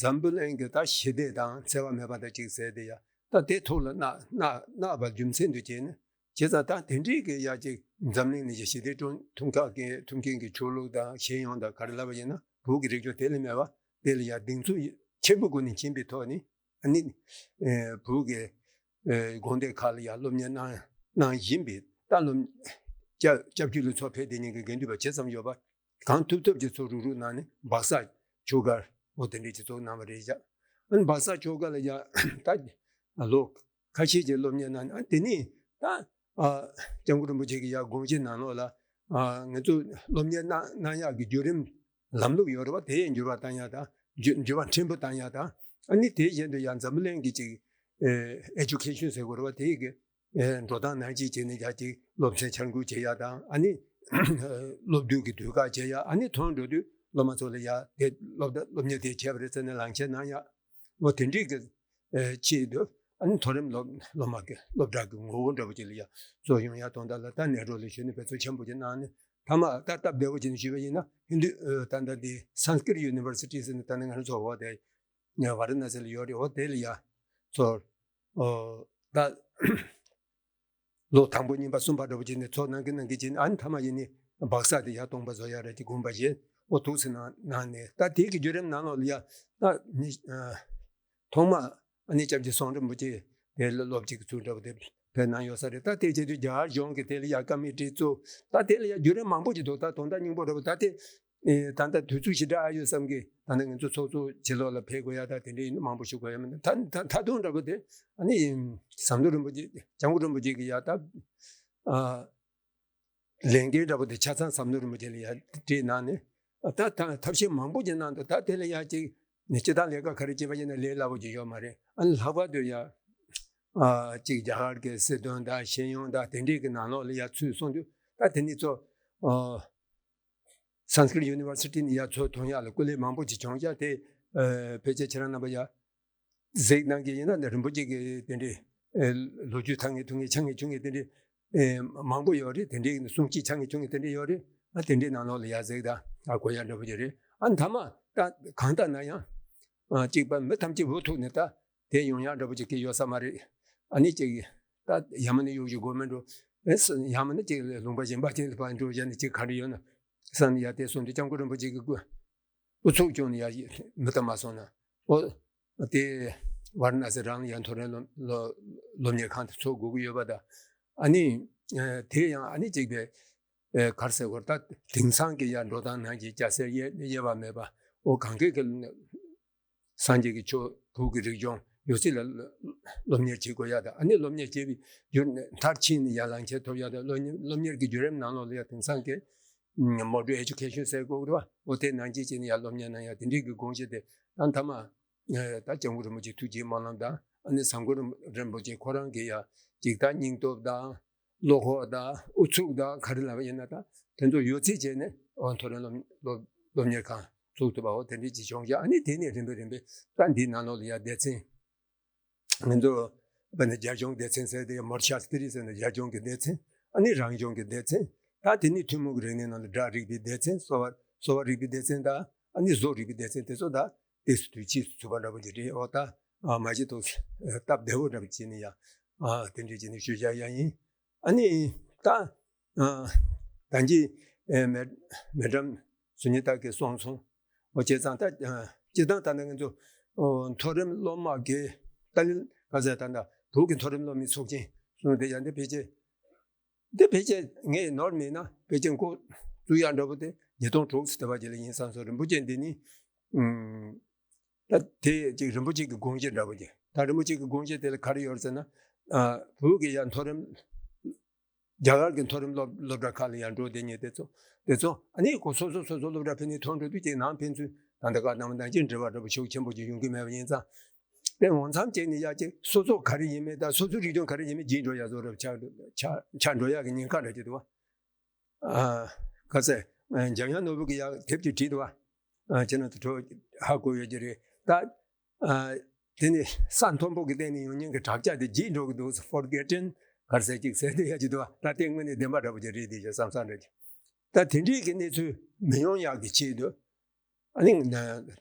འཛམ་བུ་གླིང་གི་ད་ཞི་བདེ་དང་འཚེ་བ་མེད་པ་དང་གཅིག་ཟེར་དེ་ཡ། ད་དེ་ཐུགས་ལ་བརྣག་བརྣག་བརྣག་པ་རྒྱུ་མཚན་དུ་བྱས་ནས། བྱས་ཙང་ད་དེ་འདྲའི་གི་ཡ་ཅིག་འཛམ་གླིང་ནས་ཞི་བདེ་སྐྲུན་ཐུབ་མཁན་གྱི་ཐུབ་མཁན་གྱི་ཆོས་ལུགས་དང་ཤེས་ཡོན་དང་ག་རེ་ལབ་པ་ཡིན་ན། བོད་ཀྱི་རིག་གཞུང་དེ་ལས་མེད་པ་དེ་ལ་ཡ་གདེང་ཚོད་ཆེན་པོ་སྒོ་ནས་བྱིན་པའི་ཐོག་ནས། ཨ་ནི་ཨེ་བོད་ཀྱི་ཨེ་དགོན་སྡེ་ཁག་ལ་ཡ་སློབ་གཉེར་གནང་གནང་བཞིན་པའི་ད་སློབ་སྐྱབས་སྐྱབས་བཅོལ་ལ་ཚུར་ཕེབས་བསྡད་མཁན་གྱི་དགེ་འདུན་པ་ཇི་ཙམ་ཡོད་པ། གང་ཐུབ་ཐུབ་ཀྱིས་ཚུར་རུག་རུག་གནང་ནས་སྦག་ས་ཆོས་སྒར་འོ་དེ་འདྲས་ཀྱི་ཚུར་གནང་བ་རེད་བཞག་ཨ་ནི་སྦག་ས་ཆོས་སྒར་ལ་ཡ་ད་ལོ་ཁ་ཤས་ཀྱི་སློབ་གཉེར་གནང་ནས། ཨ་དེ་ནས་ད་ཨ་༸སྐྱབས་མགོན་རིན་པོ་ཆེ་གི་ཡ་དགོངས་གཞི་ནང་ལོགས་ལ་ཨ་ང་ཚོ་སློབ་གཉེར་གནང་གནང་ཡག་གི་བརྒྱུད་རིམ་ལམ་ལུགས་ཡོད་རེད་བ། དེ་འགྱུར་བ་བཏང་ཡག་དང་། འགྱུར་འགྱུར་བ་ཕྲན་བུ་བཏང་ཡག་དང་། ཨ་ནི་དེ་བཞིན་དུ་ཡང་འཛམ་བུ་གླིང་གི་ཅིག་ཨེ་ཌུ་ཀེ་ཤན་ཟེར་དགོས་རེད་བ། དེ་གི་ཨེ་འགྲོ་སྟངས་ནང་བཞིན་བྱས་ནས་ཡ་ཅིག་སློབ་ཚན་འཆར་འགོད་བྱེད་ཡག་དང་། ཨ་ནི་སློབ་དུས་ཀྱི་དུས་བཀག་བྱེད་ཡག་ཨ་ནི་ཐོན་འགྲོ་དུས་སློབ་མ་ཚོ་ལ་ཡ་དེ་སློབ་གྲྭ་སློབ་གཉེར་དེ་བྱས་པ་རེད་ཟེར་ནས་ལག་འཁྱེར་གནང་ཡག་འོ་དེ་འདྲས་ཀྱི་ཨེ་ཆེད་དུ། ཨ་ནི་མཐོ་རིམ་སློབ་སློབ་མ་གི་སློབ་གྲྭ་གི་ངོ་བོ་འདྲ་པོ་ཅིག་ལ་ཡ་བཟོ་ཡོང་ཡ་དོན་དག་ལ་ད་ནེ་རོ་ལ་ཞུས་ནས་འབད་བརྩོན་ཆེན་པོ་ཅིག་གནང་ནས། མཐའ་མ་ད་སྟབས་བདེ་བོ་བྱས་ནས་ཞུས་པ་ཡིན་ན། ཧིན་དུ་ཨ་ད་ལྟ་འདི་Sanskrit University ཟེར་ནས་ད་ནི་ང་རང་ཚོ་འོ་དེ་ཝཱ་ར་ཎ་སི་ལ་ཡོད་རེད། འོ་དེ་ལ་ཡ་ཚོ་ཨོ་ད་ལོ་དང་པོ་གཉིས་པ་གསུམ་པ་འདྲ་པོ་བྱས་ནས་ཚོགས་གནང་གི་གནང་གི་བྱས་ནས། ཨ་ནི་མཐའ་མ་ཡིན་ནི་སྦག་ས་དེ་ཡར་སྟོང་པ་བཟོ་ཡ་རེད་ཅེས་དགོངས་པ་བཞེས། འོ་ཐུགས་སུ་གནང་གནང་ནས། ད་དེ་གི་བརྒྱུད་རིམ་ནང་ལོགས་ལ་ཡ་ད་ནི་ཨ་ཐོག་མ་ཨ་ནི་སྐྱབས་རྗེ་ཚོང་རིན་པོ་ཆེ་དེ་ལ་སློབ་སྤྱི་གི་ཚུལ་འདྲ་པོ་དེ་ཕེབས་གནང་ཡོད་ས་རེད། ད་དེ་བྱེད་དུས་རྒྱ་གར་གཞུང་གིས་དེ་ལ་ཡ་ཀ་མི་ཊི་བཙུགས། ད་དེ་ལ་ཡ་བརྒྱུད་རིམ་མང་པོ་ཞིག་འདུག་ད་དོན་དག་སྙིང་པོ་འདྲ་པོ་ད་དེ་ཨེ་ད་ལྟ་དུས་ཚོད་ཞེ་དྲག་ཨ་ཡོད་བསམ་གི། ད་ལྟ་ང་ཚོ་ཚོགས་གཙོ་ཕྱི་ལོགས་ལ་ཕེབས་དགོས་ཡ་ད་དེ་འདྲའི་མང་པོ་ཞུ་དགོས་ཡ་མི་འདུག་ད་ད་ད་དུང་འདྲ་པོ་དེ་ཨ་ནི་ཟམ་གདོང་རིན་པོ་ཆེ་སྐྱབས་མགོན་རིན་པོ་ཆེ་གི་ཡ་ད་ཨ་ལས་འགན་འདྲ་པོ་དེ་ཆ་ཚང་ཟམ་གདོང་རིན་པོ་ཆེ་ལ་ཡ་སྤྲད་གནང་ནས། ད་ད་ཐབས་ཤེས་མང་པོ་ཅིག་གནང་འདུག་ད་དེ་ལ་ཡ་ཅིག་ནས་སྤྱི་བཏང་ལས་ཀ་ག་རེ་བྱེད་པ་ཡིན་ན་ལས་སླ་པོ་ཅིག་ཡོད་མ་རེད། ཨ་ནི་ལྷག་པར་དུ་ཡ་ཨ་ཅིག་རྒྱ་གར་གྱི་སྲིད་དོན་དང་ཤེས་ཡོན་དང་དེ་འདྲས་ཀྱི་ནང་ལོགས་ལ་ཡ་ཚུད་སོང་དུས། ད་དེ་ནི་ཚོ་ཨ་Sanskrit University ནས་ཡ་ཚུར་ཐོན་ཡག་ལ་སྐུ་ལས་མང་པོ་ཅིག་བྱུང་ཡ། དེ་ཨ་ཕལ་ཆེར་ཁྱེད་རང་རྣམ་པ་ཡ་གཟིགས་གནང་གི་ཡིན་ན། ནི་རིན་པོ་ཆེ་གི་དེ་འདྲའི་ཨེ་ལོ་རྒྱུས་ཐང་ངེ་ཐུང་ངེ་ཆང་ངེ་ཆུང་ངེ་དེ་འདྲའི་ཨེ་མང་པོ་ཡོད་རེད། དེ་འདྲའི་གསུང་སྐྱིད་ཆང་ངེ་ཆུང་ངེ་དེ་འདྲའི་ཡོད་རེད། ཨ་དེ་འདྲའི་ནང་ལོགས་ལ་ཡ་གཟིགས་དང་། ཨ་གོ་ཡ་འདྲ་པོ་ཅིག་རེད། ཨ་མཐའ་མ་ད་གང་ལྟར་ན་ཡང་ཨ་གཅིག་པ་མི་ཐམས་ཅད་འུ་ཐུག་ནས་ད་དེ་ཡོང་ཡ་འདྲ་པོ་ཅིག་གི་ཡོད་ས་མ་རེད། ཨ་ནི་ཅིག་ད་ཡང་མིན་ན་གཡོག་ཞུ་དགོས་མིན་འགྲོ། ཨེ་ཡང་མིན་ན་ཅིག་ལུང་པ་གཞན་པ་ཅིག་ལ་ཕར་འགྲོ་བྱས་ནས་ཅིག་ག་རེ་ཡོད་ན་བསམ་ནས་ཡ་དེ་སོང་དུས་སྐྱབས་མགོན་རིན་པོ་ཆེ་གི་སྐུ་ཨུ་ཚུགས་བྱུང་ནས་ཡ་མི་ལྟ་མ་སོང་ན། ཨོ་དེ་ཝཱ་ར་ཎ་སི་རང་ལ་ཡ་མཐོ་རིམ་སློབ་སློབ་སློབ་གཉེར་ཁང་དེ་ཚོགས་དགོས་ཀྱི་ཡོད་པ་དང་། ཨ་ནི་ཨེ་དེ་ཡང་ཨ་ནི་གཅིག་པའི་ཨེ་ག་རེ་ཟེར་དགོས་རེད། ད་དེང་སང་གི་ཡ་འགྲོ་སྟངས་ནང་གི་སྐྱ་སེར་དབྱེ་དབྱེ་བ་མེད་པ། ཨོ་གང་གི་གི་སངས་རྒྱས་ཀྱི་ཆོས་བོད་ཀྱི་རིག་གཞུང་ཡོད་ཚད་ལ་སློབ་གཉེར་བྱེད་དགོས་ཡ་དང་། ཨ་ནི་སློབ་གཉེར་བྱས་པའི་བརྒྱུད་མཐར་ཕྱིན་ནས་ཡར་ལངས་ཁྱེར་ཐུབ་ཡ་དང་། སློབ་གཉེར་སློབ་གཉེར་གྱི་བརྒྱུད་རིམ་ནང་ལོགས་ལ་ཡ་དེང་སང་གི་modern education ཟེར་དགོས་རེད་བ། འོ་དེ་ནང་བཞིན་བྱས་ནས་ཡར་སློབ་གཉེར་གནང་ཡ་དེ་འདྲའི་གི་དགོངས་གཞི་དེ་ད་མཐའ་མ་ད་སྐྱབས་མགོན་རིན་པོ་ཆེ་ཐུགས་རྗེའི་སྨོན་ལམ་དང་། ཨ་ནི་ཟམ་མགོན་རིན་པོ་ཆེ་ཁོ་རང་གི་ཡ་ཅིག་ད་སྙིང་སྟོབས་དང་བློ་ཁོག་དང་ཨུ་ཚུགས་དང་ག་རེ་ལབ་པ་ཡིན་ན། ད་དེ་ཚོ་ཡོད་ཚད་བྱས་ནས་ཨོ་མཐོ་རིམ་སློབ་སློབ་སློབ་གཉེར་ཁང་བཙུགས་ཐུབ་པ། འོ་དེ་འདྲའི་ཅིག་བྱུང་ཤག་ཨ་ནི་དེ་ནས་རིམ་པས་རིམ་པས་ད་འདིའི་ནང་ལོགས་ལ་ཡ་སྡེ་ཚན། ང་ཚོ་དཔེར་ན་རྒྱ་གཞུང་སྡེ་ཚན་ཟེར་དེ་ཡ་མོར་ཤཱ་སི་ཏི་རི་ཟེར་ན་རྒྱ་གཞུང་གི་སྡེ་ཚན། ཨ་ནི་རང་གཞུང་གི་སྡེ་ཚན། ད་དེ་ནས་ཐུན་མོང་གི་རིག་གནས་ནང་ལ་སྒྲ་རིག་པའི་སྡེ་ཚན། གསོ་བ་གསོ་བ་རིག་པའི་སྡེ་ཚན་དང་། ཨ་ནི་བཟོ་རིག་པའི་སྡེ་ཚན་དེ་ཚོ་ད་ཏོག་ཙམ་དུས་ཕྱིས་སུ་ཚུད་པ་འདྲ་པོ་ཅིག་རེད། འོ་ད་ ཨ་མ་གཞི་ཐོག་སྟབས་བདེ་བོ་འདྲ་པོ་བྱས་ནས་ཡ་ཨ་དེ་འདྲས་བྱས་ནས་ཞུ་བྱ་ཡ་ཡིན། ཨ་ནི་ད་ཨ་ད་གིན་ཨེ་མེ་མེ་ཌམ་སུ་ཉི་ཏཱ་གིས་གསུངས་སོང་། འོ་བྱས་ཙང་ད་ཨ་སྤྱིར་བཏང་ད་ནི་ང་ཚོ་ཨོ་མཐོ་རིམ་སློབ་མ་གི་ཏཱ་ལི་ག་ཟེར་ད་ད་བོད་ཀྱི་མཐོ་རིམ་སློབ་མའི་ཚོགས་ཆེན་གསུངས་དེ་ཡང་འདི་ཕལ་ཆེར་འདི་ཕལ་ཆེར་ངས་ནོར་མེད་ན་ཕལ་ཆེར་འགོ་བཙུགས་ཡག་འདྲ་པོ་དེ་ཉིས་སྟོང་དྲུག་ཙམ་དེ་བ་ཅིག་ལ་ཡིན་བསམ་སོང་། རིན་པོ་ཆེ་འདི་ནི་ཨུམ་ད་དེ་ཅིག་རིན་པོ་ཆེ་གི་དགོངས་གཞི་འདྲ་པོ་ཅིག་ད་རིན་པོ་ཆེ་གི་དགོངས་གཞི་དེ་ལ་ག་རེ་ཡོད་ཟེར་ན། ཨ་བོད་ཀྱི་ཡ་མཐོ་རིམ་རྒྱ་གར་གྱི་མཐོ་རིམ་སློབ་སློབ་གྲྭ་ཁག་ལ་ཡང་འགྲོ་བསྡད་མཁན་དེ་ཚོ་དེ་ཚོ་ཨ་ནི་ཁོ་སོ་སོ་སོ་སོ་སློབ་གྲྭ་ཕན་ནས་ཐོན་འགྲོ་དུས་ཀྱི་ནང་ཕན་ཚུན་ད་ལྟ་བཀའ་གནང་བ་ནང་བཞིན་འབྲེལ་བ་འདྲ་པོ་ཤུགས་ཆེན་པོ་ཅིག་ཡོང་གི་མེད་པ་ཡིན་ཙང་། དེ་ངོ་མཚམས་བཅད་ནས་ཡ་ཅིག་སོ་སོ་ག་རེ་ཡིན་མིན་དང་སོ་སོའི་རིག་གཞུང་ག་རེ་ཡིན་མིན་བརྗེད་འགྲོ་ཡ་བཟོ་འདྲ་པོ་ཆགས་ཆགས་ཆགས་འགྲོ་ཡ་གི་ཉེན་ཁ་འདྲ་ཅིག་འདུག་བ། ཨ་ག་ཚད་འཇམ་དབྱངས་ནོར་བུ་གིས་ཡ་དེབ་ཅིག་བྲིས་འདུག་བ། ཨ་ཁྱེད་རང་ཚོ་ཧ་གོ་ཡོད་ཀྱི་རེད་ད། ཨ་དེ་ནི་ས་མཐོན་པོ་གི་སྟེང་ནས་ཡོང་མཁན་གྱི་དྲག་ཆ་དེ་བརྗེད་འགྲོ་གི་འདུག Forgotten་ག་རེ་ཟེར་ཅིག་ཟེར་དེ་ཡ་ཅིག་འདུག་བ། ད་དེ་དངོས་གནས་བདེན་པ་འདྲ་པོ་ཅིག་རེད་དེ་ཅིག་བསམ་བསམ་འདྲ་ཅིག་ད་དེ་འདྲའི་གི་གནས་ཚུལ་མི་ཡོང་ཡག་གི་ཆེད་དུ། ཨ་ནི་ད་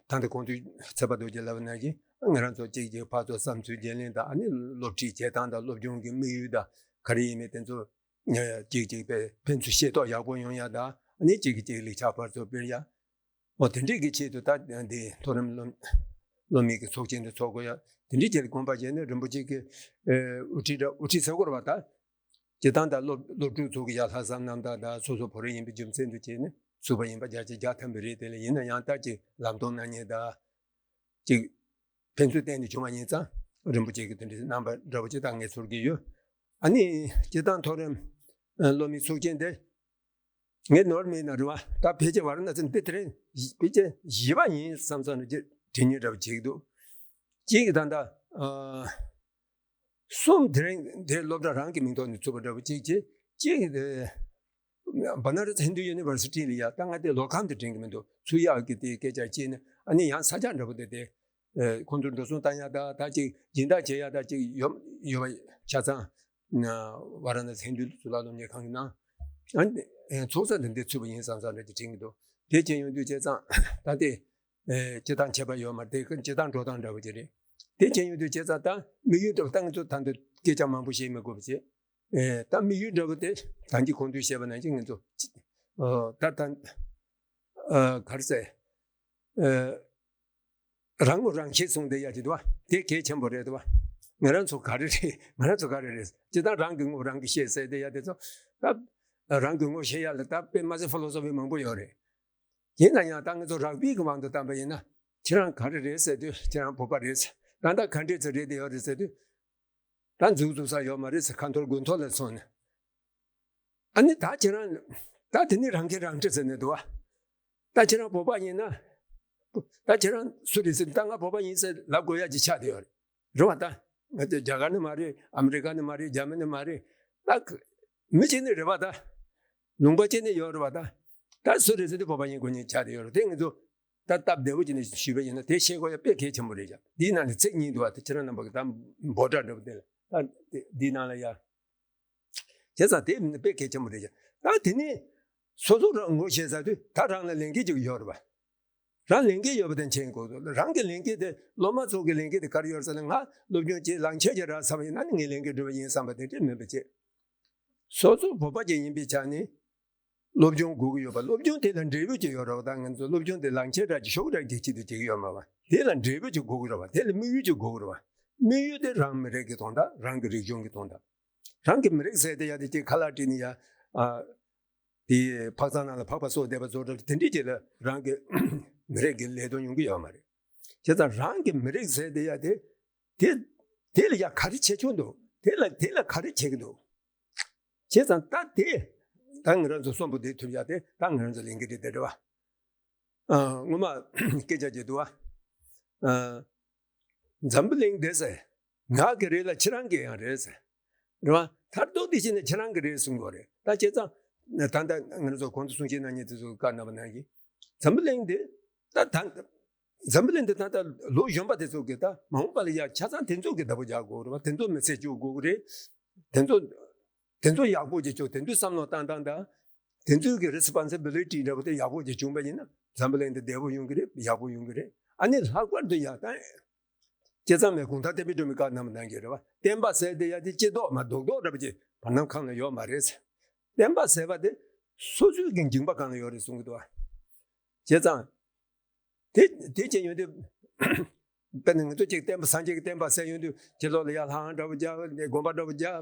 ལྟ་གོང་དུ་ཚེ་དཔག་རྡོ་རྗེས་ལབ་པ་ནང་བཞིན་ང་རང་ཚོ་གཅིག་གཅིག་ཕར་ཚུར་བསམ་ཚུལ་བརྗེ་ལེན་དང་ཨ་ནི་སློབ་ཁྲིད་བྱེད་སྟངས་དང་སློབ་སྦྱོང་གི་དམིགས་ཡུལ་དང་ག་རེ་ཡིན་མིན་དེ་ཚོ་གཅིག་གཅིག་པའི་ཕན་ཚུན་ཤེས་རྟོགས་ཡག་པོ་ཡོང་ཡ་དང་ཨ་ནི་གཅིག་གིས་གཅིག་ལེགས་ཆ་ཕར་ཚུར་སྤེལ་ཡ། འོ་དེ་འདྲས་ཀྱི་ཆེད་དུ་ད་འདི་མཐོ་རིམ་སློབ་སློབ་མའི་གི་ཚོགས་ཆེན་དུ་ཚོགས་དགོས་ཡ་དེ་འདྲས་ཀྱི་དགོངས་པ་བཞེས་ནས་རིན་པོ་ཆེ་གི་དབུ་ཁྲིད་དབུ་ཁྲིད་ཟེར་དགོས་རེད་བ་ད། སྤྱིར་བཏང་ད་སློབ་སློབ་ཕྲུག་ཚོ་གི་ཡ་ལྷག་བསམ་རྣམ་དག་དང་སོ་སོ་བོད་རིགས་ཡིན་པའི་རྒྱུ་མཚན་དུ་བྱས་ནས་ཚུགས་པ་ཡིན་པ་བརྒྱ་ཆ་བརྒྱ་ཐམ་པ་རེད། དེ་ལ་ཡིན་ན་ཡང་ད་ཅིག་ལམ་སྟོན་གནང་མཁན་དང་ཅིག་ཕན་ཚུན་བརྟེན་ནས་བྱུང་བ་ཡིན་ཙང་རིན་པོ་ཆེ་གིས་དེ་འདྲའི་རྣམ་པ་འདྲ་པོ་ཅིག་ད་ངས་ཚོར་གྱི་ཡོད། ཨ་ནི་སྤྱིར་བཏང་མཐོ་རིམ་སློབ་མའི་ཚོགས་ཆེན་དེ་ངས་ནོར་མེད་ན་རེད་བ། ད་ཕལ་ཆེར་ཝཱ་ར་ཎ་སི་འདི་དེ་རིང་ཕལ་ཆེར་བཞི་པ་ཡིན་བསམ་བསམ་ནས་དྲན་ཉེ་འདྲ་པོ་བྱེད་ཀྱི་འདུག་གཅིག་གི་ད་ལྟ་ཨ། གསུམ་དེ་རིང་དེ་སློབ་གྲྭ་རང་གི་མིང་ཐོག་ནས་ཚུགས་པ་འདྲ་པོ་གཅིག་བྱས། གཅིག་དེ་Banaras Hindu University ལ་ཡ་ད་ང་དེ་ལོགས་ཁང་དུ་དྲན་གྱི་མི་འདུག་ཚུགས་ཡག་གི་དེ་སྐད་ཆ་བཤད་ནས་ཨ་ནི་ཡང་ས་ཆ་འདྲ་པོ་དེ་དེ་ཁོང་ཚོ་འགྲོ་སོང་བཏང་ཡ་ད་ད་ཅིག་སྦྱིན་བདག་བྱེད་ཡ་ད་ཅིག་ཡོད་ཡོད་པ་ཆ་ཚང་Varanasi Hindu ཚུར་ལ་སློབ་གཉེར་ཁང་གི་ནང་ཨ་ནི་ཚོགས་ས་དེ་འདི་ཚུགས་པ་ཡིན་བསམ་བསམ་འདྲ་ཅིག་དྲན་གྱི་འདུག་དེ་བྱས་ཡོང་དུས་བྱས་ཙང་ད་དེ། ཨེ་སྤྱིར་བཏང་ཁྱད་པར་ཡོད་མ་རེད། དེ་སྤྱིར་བཏང་འགྲོ་སྟངས་འདྲ་པོ་ཅིག་རེད། དེ་བྱས་ཡོང་དུས་བྱས་ཙང་ད་དམིགས་ཡུལ་འདྲ་པོ་ད་ང་ཚོ་ད་འདི་སྐད་ཆ་མང་པོ་བཤད་མི་དགོས་པ་བྱས། ཨེ་ད་དམིགས་ཡུལ་འདྲ་པོ་དེ་ད་གིན་གོང་དུ་བཤད་པ་ནང་བཞིན་ང་ཚོ་ཨོ་ད་ད་ཨ་ག་རེ་ཟེར་ཨེ་རང་ངོ་རང་ཤེས་གསུངས་བསྡད་ཡ་ཅིག་འདུག་བ། དེ་གལ་ཆེན་པོ་རེད་འདུག་བ། ང་རང་ཚོ་ག་རེ་རེད། ང་རང་ཚོ་ག་རེ་རེད། སྤྱིར་བཏང་རང་གི་ངོ་རང་གིས་ཤེས་ཟེར་བསྡད་ཡ་དེ་ཚོ་ད་རང་གི་ངོ་ཤེས་ཡ་ལ་ད་དཔེ་མ་ཟད་ཕི་ལོ་སོ་ཕི་མང་པོ་ཡོད་རེད། ཡིན་ན་ཡང་ད་ང་ཚོ་རགས་པའི་གི་དབང་དུ་བཏང་པ་ཡིན་ན་ཁྱེད་རང་ག་རེ་རེད་ཟེར་དུས་ཁྱེད་རང་བོད་པ་རེད་ཟེར། ད་ལྟ་ག་འདྲས་ཚོ་རེད་དེ་ཡོད་རེད་ཟེར་དུས་ད་འཛུགས་འཛུགས་ས་ཡོད་མ་རེད་ཟེར། ཁ་འཐོར་དགུ་འཐོར་ལ་སོང་ནས་ཨ་ནི་ད་ཁྱེད་རང་ད་དེ་ནི་རང་ཁྱེད་རང་འདྲི་ཟེར་ནས་འདུག་བ། ད་ཁྱེད་རང་བོད་པ་ཡིན་ན་ད་ཁྱེད་རང་སུ་རེད་ཟེར་ད་ང་བོད་པ་ཡིན་ཟེར་ལབ་དགོས་ཡ་ཅིག་ཆགས་བསྡད་ཡོད་རེད། རེད་བ། ད་ང་ཚོ་རྒྱ་གར་ནི་མ་རེད། ཨ་མི་རི་ཀ་ནི་མ་རེད། འཇར་མ་ནི་མ་རེད། ད་མི་གཅིག་ནི་རེད་བ། ད་ལུང་པ་གཅིག་ནི་ཡོད་རེད་བ། ད་ད་སུ་རེད་ཟེར་དུས་བོད་པ་ཡིན་དགོས་ཉེན་ཆགས་བསྡད་ཡོད་རེད། དེ་ང་ཚོ་ད་སྟབས་བདེ་བོ་བྱས་ནས་ཞུས་པ་ཡིན་ན་དེ་ཤེས་དགོས་ཡ་དཔེ་གལ་ཆེན་པོ་རེད་ཀྱང་། འདིའི་ནང་ནས་ཚིག་གཉིས་འདུག་བ། དེ་ཁྱེད་རང་རྣམ་པ་གི་ད་འབོད་སྒྲ་འདྲ་པོ་དེ་ལ་ད་འདིའི་ནང་ལ་ཡ། བྱས་ཙང་དེ་དཔེ་གལ་ཆེན་པོ་རེད་ཀྱང་། ད་དེ་ནས་སོ་སོ་རང་ངོ་ཤེས་ཚར་དུས་ད་རང་ལ་ལས་འགན་ཅིག་ཡོད་རེད་བ། རང་ལས་འགན་ཡོད་པ་དང་མཁྱེན་དགོས་འདུག་རང་གི་ལས་འགན་དེ་སློབ་མ་ཚོ་གི་ལས་འགན་དེ་ག་རེ་ཡོད་ཟེར་ན་ང་སློབ་སྦྱོང་བྱེད་ལག་ཁྱེར་གྱི་རག་ཚར་བ་ཡིན་ན་ནི་ངའི་ལས་འགན་འགྲུབ་པ་ཡིན་བསམ་པ་དེ་འདྲས་མིན་པ་བྱེད། སོ་སོ་བོད་པ་ཅིག་ཡིན་པའི་ཆ་ནས་སློབ་སྦྱོང་དགོས་ཀྱི་ཡོད་པ། སློབ་སྦྱོང་དེ་ལ་འབྲས་བུ་ཅིག་ཡོད་རེད་བ། ད་ང་ཚོ་སློབ་སྦྱོང་དེ་ལག་ཁྱེར་འདྲ་ཅིག་ཤོག་གུ་འདྲ་ཅིག་ཆེད་དུ་བྱེད་ཀྱི་ཡོད་མ་བ། དེ་ལ་འབྲས་བུ་ཅིག་དགོས་ཀྱི་རེད་བ། དེ་ལ་དམིགས་ཡུལ་ཅིག་དགོས་ཀྱི་རེད་བ། དམིགས་ཡུལ་དེ་རང་མི་རིགས་ཀྱི་དོན་དག་རང་གི་རིག་གཞུང་གི་དོན་དག་རང་གི་མི་རིགས་ཟེར་དེ་ཡ་དེ་ཅིག་ཁ་ལག་བྲིས་ནས་ཡ། ཨ། དེ་འཕག་འཚག་ནང་ལ་འཕགས་པ་སོགས་བསྡད་པ་བཟོ་འདྲ་དེ་འདྲས་ཅིག་ལ་རང་གི་མི་རིགས་ཀྱི་ལས་དོན་ཡོང་གི་ཡོད་མ་རེད། བྱས་ཙང་རང་གི་མི་རིགས་ཟེར་དེ་ཡ་དེ། དེ་དེ་ལ་ཡ་ག་རེ་བྱེད་ཆོག་འདུག་དེ་ལ་དེ་ལ་ག་རེ་བྱེད་ཀྱི་འདུག་བྱས་ཙང་ད་དེ་ད་ང་རང་ཚོ་གསོན་པོ་བསྡད་ཐུབ་ཡ་དེ་ད་ང་རང་ཚོ་ལས་འགན་རེད་དེ་རེད་བ། ཨ། ངོ་མ་སྐད་ཆ་བརྗེད་འདུག་བ། ཨ། འཛམ་བུ་གླིང་འདི་ཟེར། ང་གི་རེད་ལ་ཁྱེད་རང་གི་ཡང་རེད་ཟེར། རེད་བ། མཐར་གཏུགས་དེ་བྱས་ནས་ཁྱེད་རང་གི་རེད་གསུང་དགོས་རེད། ད་བྱས་ཙང་ད་ལྟ་ང་རང་ཚོ་གོང་དུ་གསུང་བཤད་གནང་མཁན་དེ་ཚོ་བཀའ་གནང་བ་ནང་བཞིན་འཛམ་བུ་གླིང་འདི་ད་ད་འཛམ་བུ་གླིང་འདི་ད་ལྟ་ལོ་གཞོན་པ་དེ་ཚོ་གི་ད་མ་འོངས་པ་ལ་ཡ་ཆ་ཚང་དེ་ཚོ་གི་བདག་པོ་རྒྱག་དགོས་རེད་བ། དེ་ཚོ་མི་ཚེ་སྐྱོང་དགོས་ཀྱི་རེད། དེ་ཚོ་དེ་ཚོ་ཡག་པོ་ཅིག་བྱུང་། དེ་ཚོའི་བསམ་བློ་བཏང་སྟངས་དང་། དེ་ཚོའི་གི་རེ་སི་པོན་སི་བི་ལི་ཊི་འདྲ་པོ་དེ་ཡག་པོ་ཅིག་བྱུང་བ་ཡིན་ན་འཛམ་བུ་གླིང་འདི་བདེ་པོ་ཡོང་གི་རེད། ཡག་པོ་ཡོང་གི་རེད། ཨ་ནི་ལྷག་པར་དུ་ཡ་ད་ བྱས་ཙང་མས་གུང་ཐང་བསྟན་པའི་སྒྲོན་མེ་བཀའ་གནང་བ་གནང་གི་རེད་བ། བསྟན་པ་ཟེར་དེ་ཡ་དེ་སྤྱི་ལྡོག་མ་རྡོག་རྡོག་འདྲ་པོ་ཅིག་བར་སྣང་ཁང་ལ་ཡོད་མ་རེད། བསྟན་པ་ཟེར་བ་དེ་སོ་སོའི་གི་འགྱིང་བ་སྒང་ལ་ཡོད་རེད་གསུང་གི་འདུག་བ། བྱས་ཙང་། དེ་དེ་བྱས་ཡོང་དུས། དཔེར་ན་ང་ཚོ་གཅིག་བསྟན་པ་སངས་རྒྱས་ཀྱི་བསྟན་པ་ཟེར་ཡོང་དུས་ཕྱི་ལོགས་ལ་ཡ་ལྷ་ཁང་འདྲ་པོ་རྒྱག་དགོན་པ་འདྲ་པོ་རྒྱག་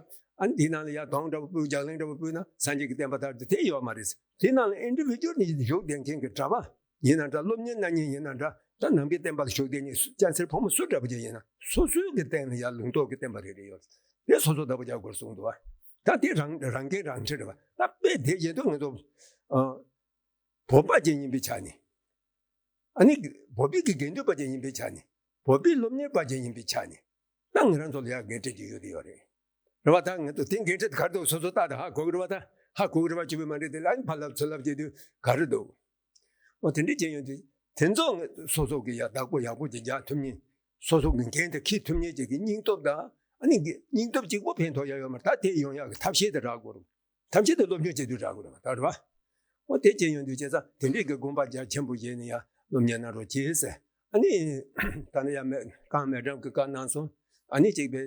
ཨ་ནི་དེའི་ནང་ལ་ཡ་དོང་འདྲ་པོ་སྤོས་རྒྱག་གླིང་འདྲ་པོ་སྤོས་ན་སངས་རྒྱས་ཀྱི་བསྟན་པ་དར་དུས་དེ་ཡོད་མ་རེད། དེའི་ནང་ལ་ཨིན་ཌི་བི་ཇུ་ཨལ་ནས་བཞུགས་བསྡད་མཁན་གྱི་གྲྭ་པ་ཡིན་ན་འདྲ། སློབ་གཉེར་གནང་མཁན་ཡིན་ན་འདྲ། ད་ནང་པའི་བསྟན་པ་ལ་ཞུགས་བསྡད་མཁན་སྐྱ་སེར་ཕོ་མོ་སུ་འདྲ་པོ་ཅིག་ཡིན་ན་སོ་སོའི་གི་སྟེང་ལ་ཡ་ལུང་རྟོགས་ཀྱི་བསྟན་པ་རེ་རེ་ཡོད་རེད། དེ་སོ་སོ་བདག་པོ་རྒྱག་དགོས་གསུངས་འདུག་བ། ད་དེ་རང་རང་འགན་རང་འཁྲི་རེད་བ། ད་དཔེ་དེ་བྱེད་དུས་ང་ཚོ་ཨ་བོད་པ་ཅིག་ཡིན་པའི་ཆ་ནས། ཨ་ནི་བོད་པའི་གི་དགེ་འདུན་པ་ཅིག་ཡིན་པའི་ཆ་ནས། བོད་པའི་སློབ་གཉེར་པ་ཅིག་ཡིན་པའི་ཆ་ནས། ད་ང་རང་ཚོ་ལ་ཡ་འགན་འཁྲི་ཅིག་ཡོད་དེ་ཡོད་རེད། རེད་བ། ད་ང་ཚོ་དེ་འགན་འཁྲི་དེ་ག་རེ་འདུག་སོ་སོ་ལྟ་དང་ཧ་གོ་གི་རེད་བ། ད་ཧ་གོ་གི་རེད་བ་བྱེད་པ་མ་རེད་དེ་ལ་ཨ་ནི་ཕར་ལབ་ཚུར་ལབ་བྱེད་དུས་ག་རེ་འདུག་འོ་དེ་འདྲ་བྱས་ཡོང་དུས་དེ་ཚོ་ང་སོ་སོ་གི་ཡ་བདག་པོ་ཡག་པོ་ཅིག་རྒྱག་ཐུབ་མཁན། སོ་སོ་གི་འགན་དེ་འཁྱེར་ཐུབ་མཁན་ཅིག་གི་སྙིང་སྟོབས་དང་ཨ་ནི་སྙིང་སྟོབས་གཅིག་པོ་ཕན་ཐོགས་ཡ་ཡོད་མ་རེད། ད་དེ་ཡོང་ཡག་གི་ཐབས་ཤེས་དེ་རག་དགོས་རེད། ཐམས་ཅད་དུ་སློབ་སྦྱོང་བྱེད་དུས་རག་དགོས་རེད་མ་གཏོགས་རེད་བ། འོ་དེ་བྱས་ཡོང་དུས་བྱས་ཙང་དེ་འདྲས་ཀྱི་དགོངས་པ་རྒྱ་ཆེན་པོ་བཞེས་ནས་ཡང་སློབ་གཉེར་གནང་རོགས་གྱིས་ཟེར། ཨ་ནི་ད་ནི་ཡང་མེ་ཀང་མེ་ཌམ་གྱིས་བཀའ་གནང་སོང་། ཨ་ནི་གཅིག་པའི་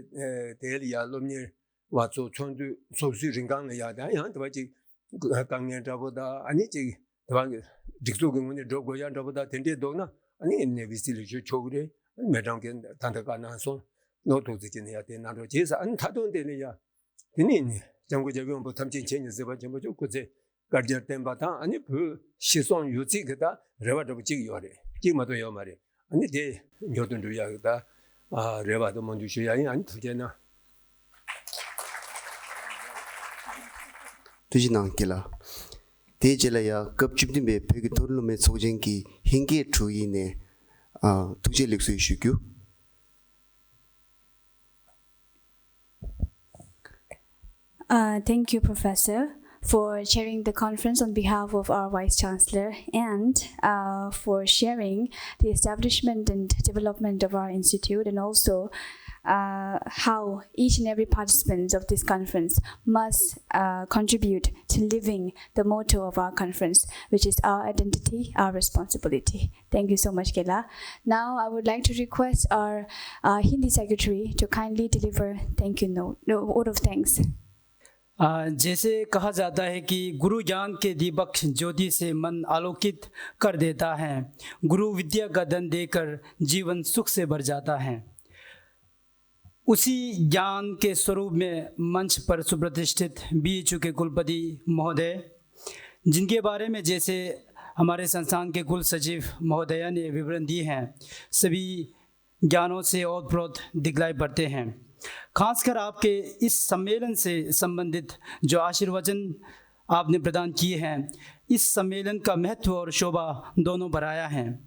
དེ་ལ་ཡང་སློབ་གཉེར་བ་ཚོ་ཚོགས་འདུ་ཚོགས་སུའི་རིང་གང་ལ་ཡང་ད་ཡང་དེ་བ་གཅིག་དཀའ་ངལ་འདྲ་པོ་དང་ཨ་ནི་གཅིག་དེ་བ་སྒྲིག་འཛུགས་ཀྱི་ངོས་ནས་འགྲོ་དགོས་ཡ་འདྲ་པོ་དང་དེ་འདྲས་འདུག་ན་ཨ་ནི་ནས་བི་སི་ལ་ཞུ་ཆོག་གི་རེད། ཨ་ནི་མེ་ཌམ་གྱིས་ད་ལྟ་བཀའ་གནང་སོང་། ནོར་ཐུག་ཚེ་ཅི་ནས་ཡང་དེ་གནང་རོགས་གྱིས་ཟེར། ཨ་ནི་མཐའ་དོན་དེ་ནས་ཡང་། དེ་ནས་ནི་སྐྱབས་མགོན་རྒྱལ་བའི་དབང་པོ་ཐམས་ཅད་མཁྱེན་ཅིང་གཟིགས་པ་ཆེན་པོ་མཆོག་སྐུ་ཚེ་བསྐལ་བརྒྱར་བརྟན་པ་དང་ཨ་ནི་བོད་ཤི་གསོན་ཡོད་ཚད་ཀྱི་ད་རེ་བ་འདྲ་པོ་གཅིག་ཡོད་རེད། གཅིག་མ་གཏོགས་ཡོད་མ་རེད། ཨ་ནི་དེ་མྱུར་དུ་འགྲུབ་ཡག་གི་ད་ཨ་རེ་བ་དང་སྨོན་འདུན་ཞུ་ཡག་ཡིན། ཨ་ནི་ཐུགས་རྗེ་གནང་། ཐུགས་རྗེ་གནང་། དགེ་ལགས། དེའི་རྗེས་ལ་ཡང་སྐབས་བཅུ་བདུན་པའི་བོད་ཀྱི་མཐོ་རིམ་སློབ་མའི་ཚོགས་ཆེན་གྱི་ཧིན་སྐད་དྲུག་ཡིག་ནས་ཨ་ཐུགས་རྗེ་ལེགས་གསོལ་ཞུ་རྒྱུ། Uh, thank you, Professor, for chairing the conference on behalf of our Vice Chancellor and uh, for sharing the establishment and development of our institute, and also uh, how each and every participant of this conference must uh, contribute to living the motto of our conference, which is our identity, our responsibility. Thank you so much, Kela. Now, I would like to request our uh, Hindi secretary to kindly deliver thank you note, no, vote of thanks. आ, जैसे कहा जाता है कि गुरु ज्ञान के दीपक ज्योति से मन आलोकित कर देता है, गुरु विद्या का धन देकर जीवन सुख से भर जाता है। उसी ज्ञान के स्वरूप में मंच पर सुप्रतिष्ठित बीएचयू के कुलपति महोदय, जिनके बारे में जैसे हमारे संस्थान के कुल सचिव महोदया ने विवरण दिए हैं, सभी ज्ञानों से ओतप्रोत दिखलाई पड़ते हैं। खासकर आपके इस सम्मेलन से संबंधित जो आशीर्वचन आपने प्रदान किए हैं, इस सम्मेलन का महत्व और शोभा दोनों बढ़ाया है।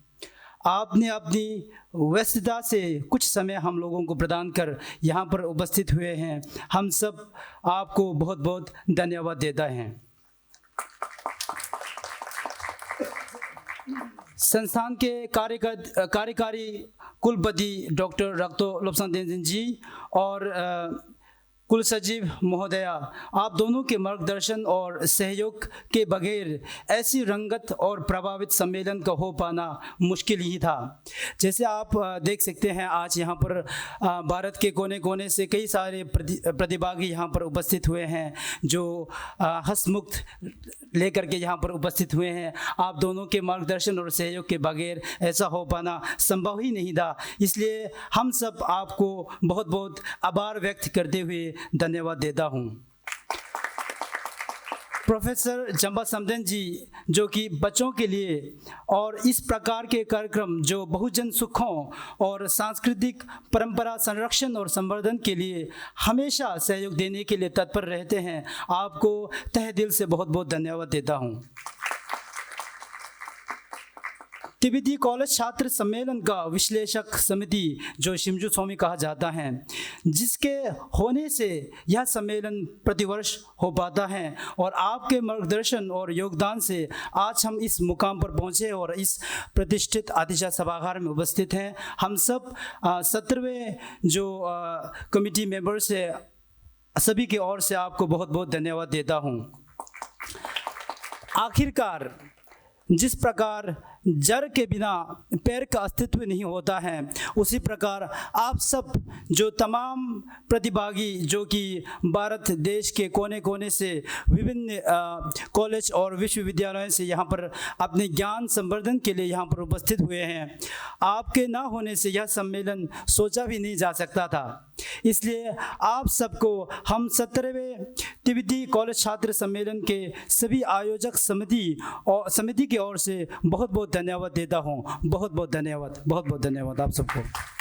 आपने अपनी व्यस्तता से कुछ समय हम लोगों को प्रदान कर यहाँ पर उपस्थित हुए हैं। हम सब आपको बहुत बहुत धन्यवाद देता हैं। संस्थान के कार्यगत कार्यकारी कुलपति डॉक्टर रक्तो लोब्सांग तेंजिन जी और अ, कुल सचिव महोदया, आप दोनों के मार्गदर्शन और सहयोग के बगैर ऐसी रंगत और प्रभावित सम्मेलन का हो पाना मुश्किल ही था। जैसे आप अ, देख सकते हैं, आज यहाँ पर अ, भारत के कोने कोने से कई सारे प्रति- प्रतिभागी यहाँ पर उपस्थित हुए हैं, जो अ, हंसमुक्त लेकर के यहाँ पर उपस्थित हुए हैं। आप दोनों के मार्गदर्शन और सहयोग के बगैर ऐसा हो पाना संभव ही नहीं था। इसलिए हम सब आपको बहुत बहुत आभार व्यक्त करते हुए धन्यवाद देता हूँ। प्रोफेसर जम्बा समदन जी, जो कि बच्चों के लिए और इस प्रकार के कार्यक्रम जो बहुजन सुखों और सांस्कृतिक परंपरा संरक्षण और संवर्धन के लिए हमेशा सहयोग देने के लिए तत्पर रहते हैं, आपको तहे दिल से बहुत बहुत धन्यवाद देता हूँ। तिब्बती कॉलेज छात्र सम्मेलन का विश्लेषक समिति, जो शिमजू सोमी कहा जाता है, जिसके होने से यह सम्मेलन प्रतिवर्ष हो पाता है और आपके मार्गदर्शन और योगदान से आज हम इस मुकाम पर पहुंचे और इस प्रतिष्ठित आतिशा सभागार में उपस्थित हैं। हम सब सत्रहवें जो कमेटी मेंबर्स है, सभी की ओर से आपको बहुत बहुत धन्यवाद देता हूं। आखिरकार जिस प्रकार जड़ के बिना पेड़ का अस्तित्व नहीं होता है। उसी प्रकार आप सब जो तमाम प्रतिभागी जो कि भारत देश के कोने कोने से विभिन्न कॉलेज और विश्वविद्यालयों से यहाँ पर अपने ज्ञान संवर्धन के लिए यहाँ पर उपस्थित हुए हैं, आपके ना होने से यह सम्मेलन सोचा भी नहीं जा सकता था। इसलिए आप सबको हम सत्रहवें तिब्बती कॉलेज छात्र सम्मेलन के सभी आयोजक समिति और समिति की ओर से बहुत बहुत धन्यवाद देता हूँ। बहुत बहुत धन्यवाद, बहुत बहुत धन्यवाद आप सबको।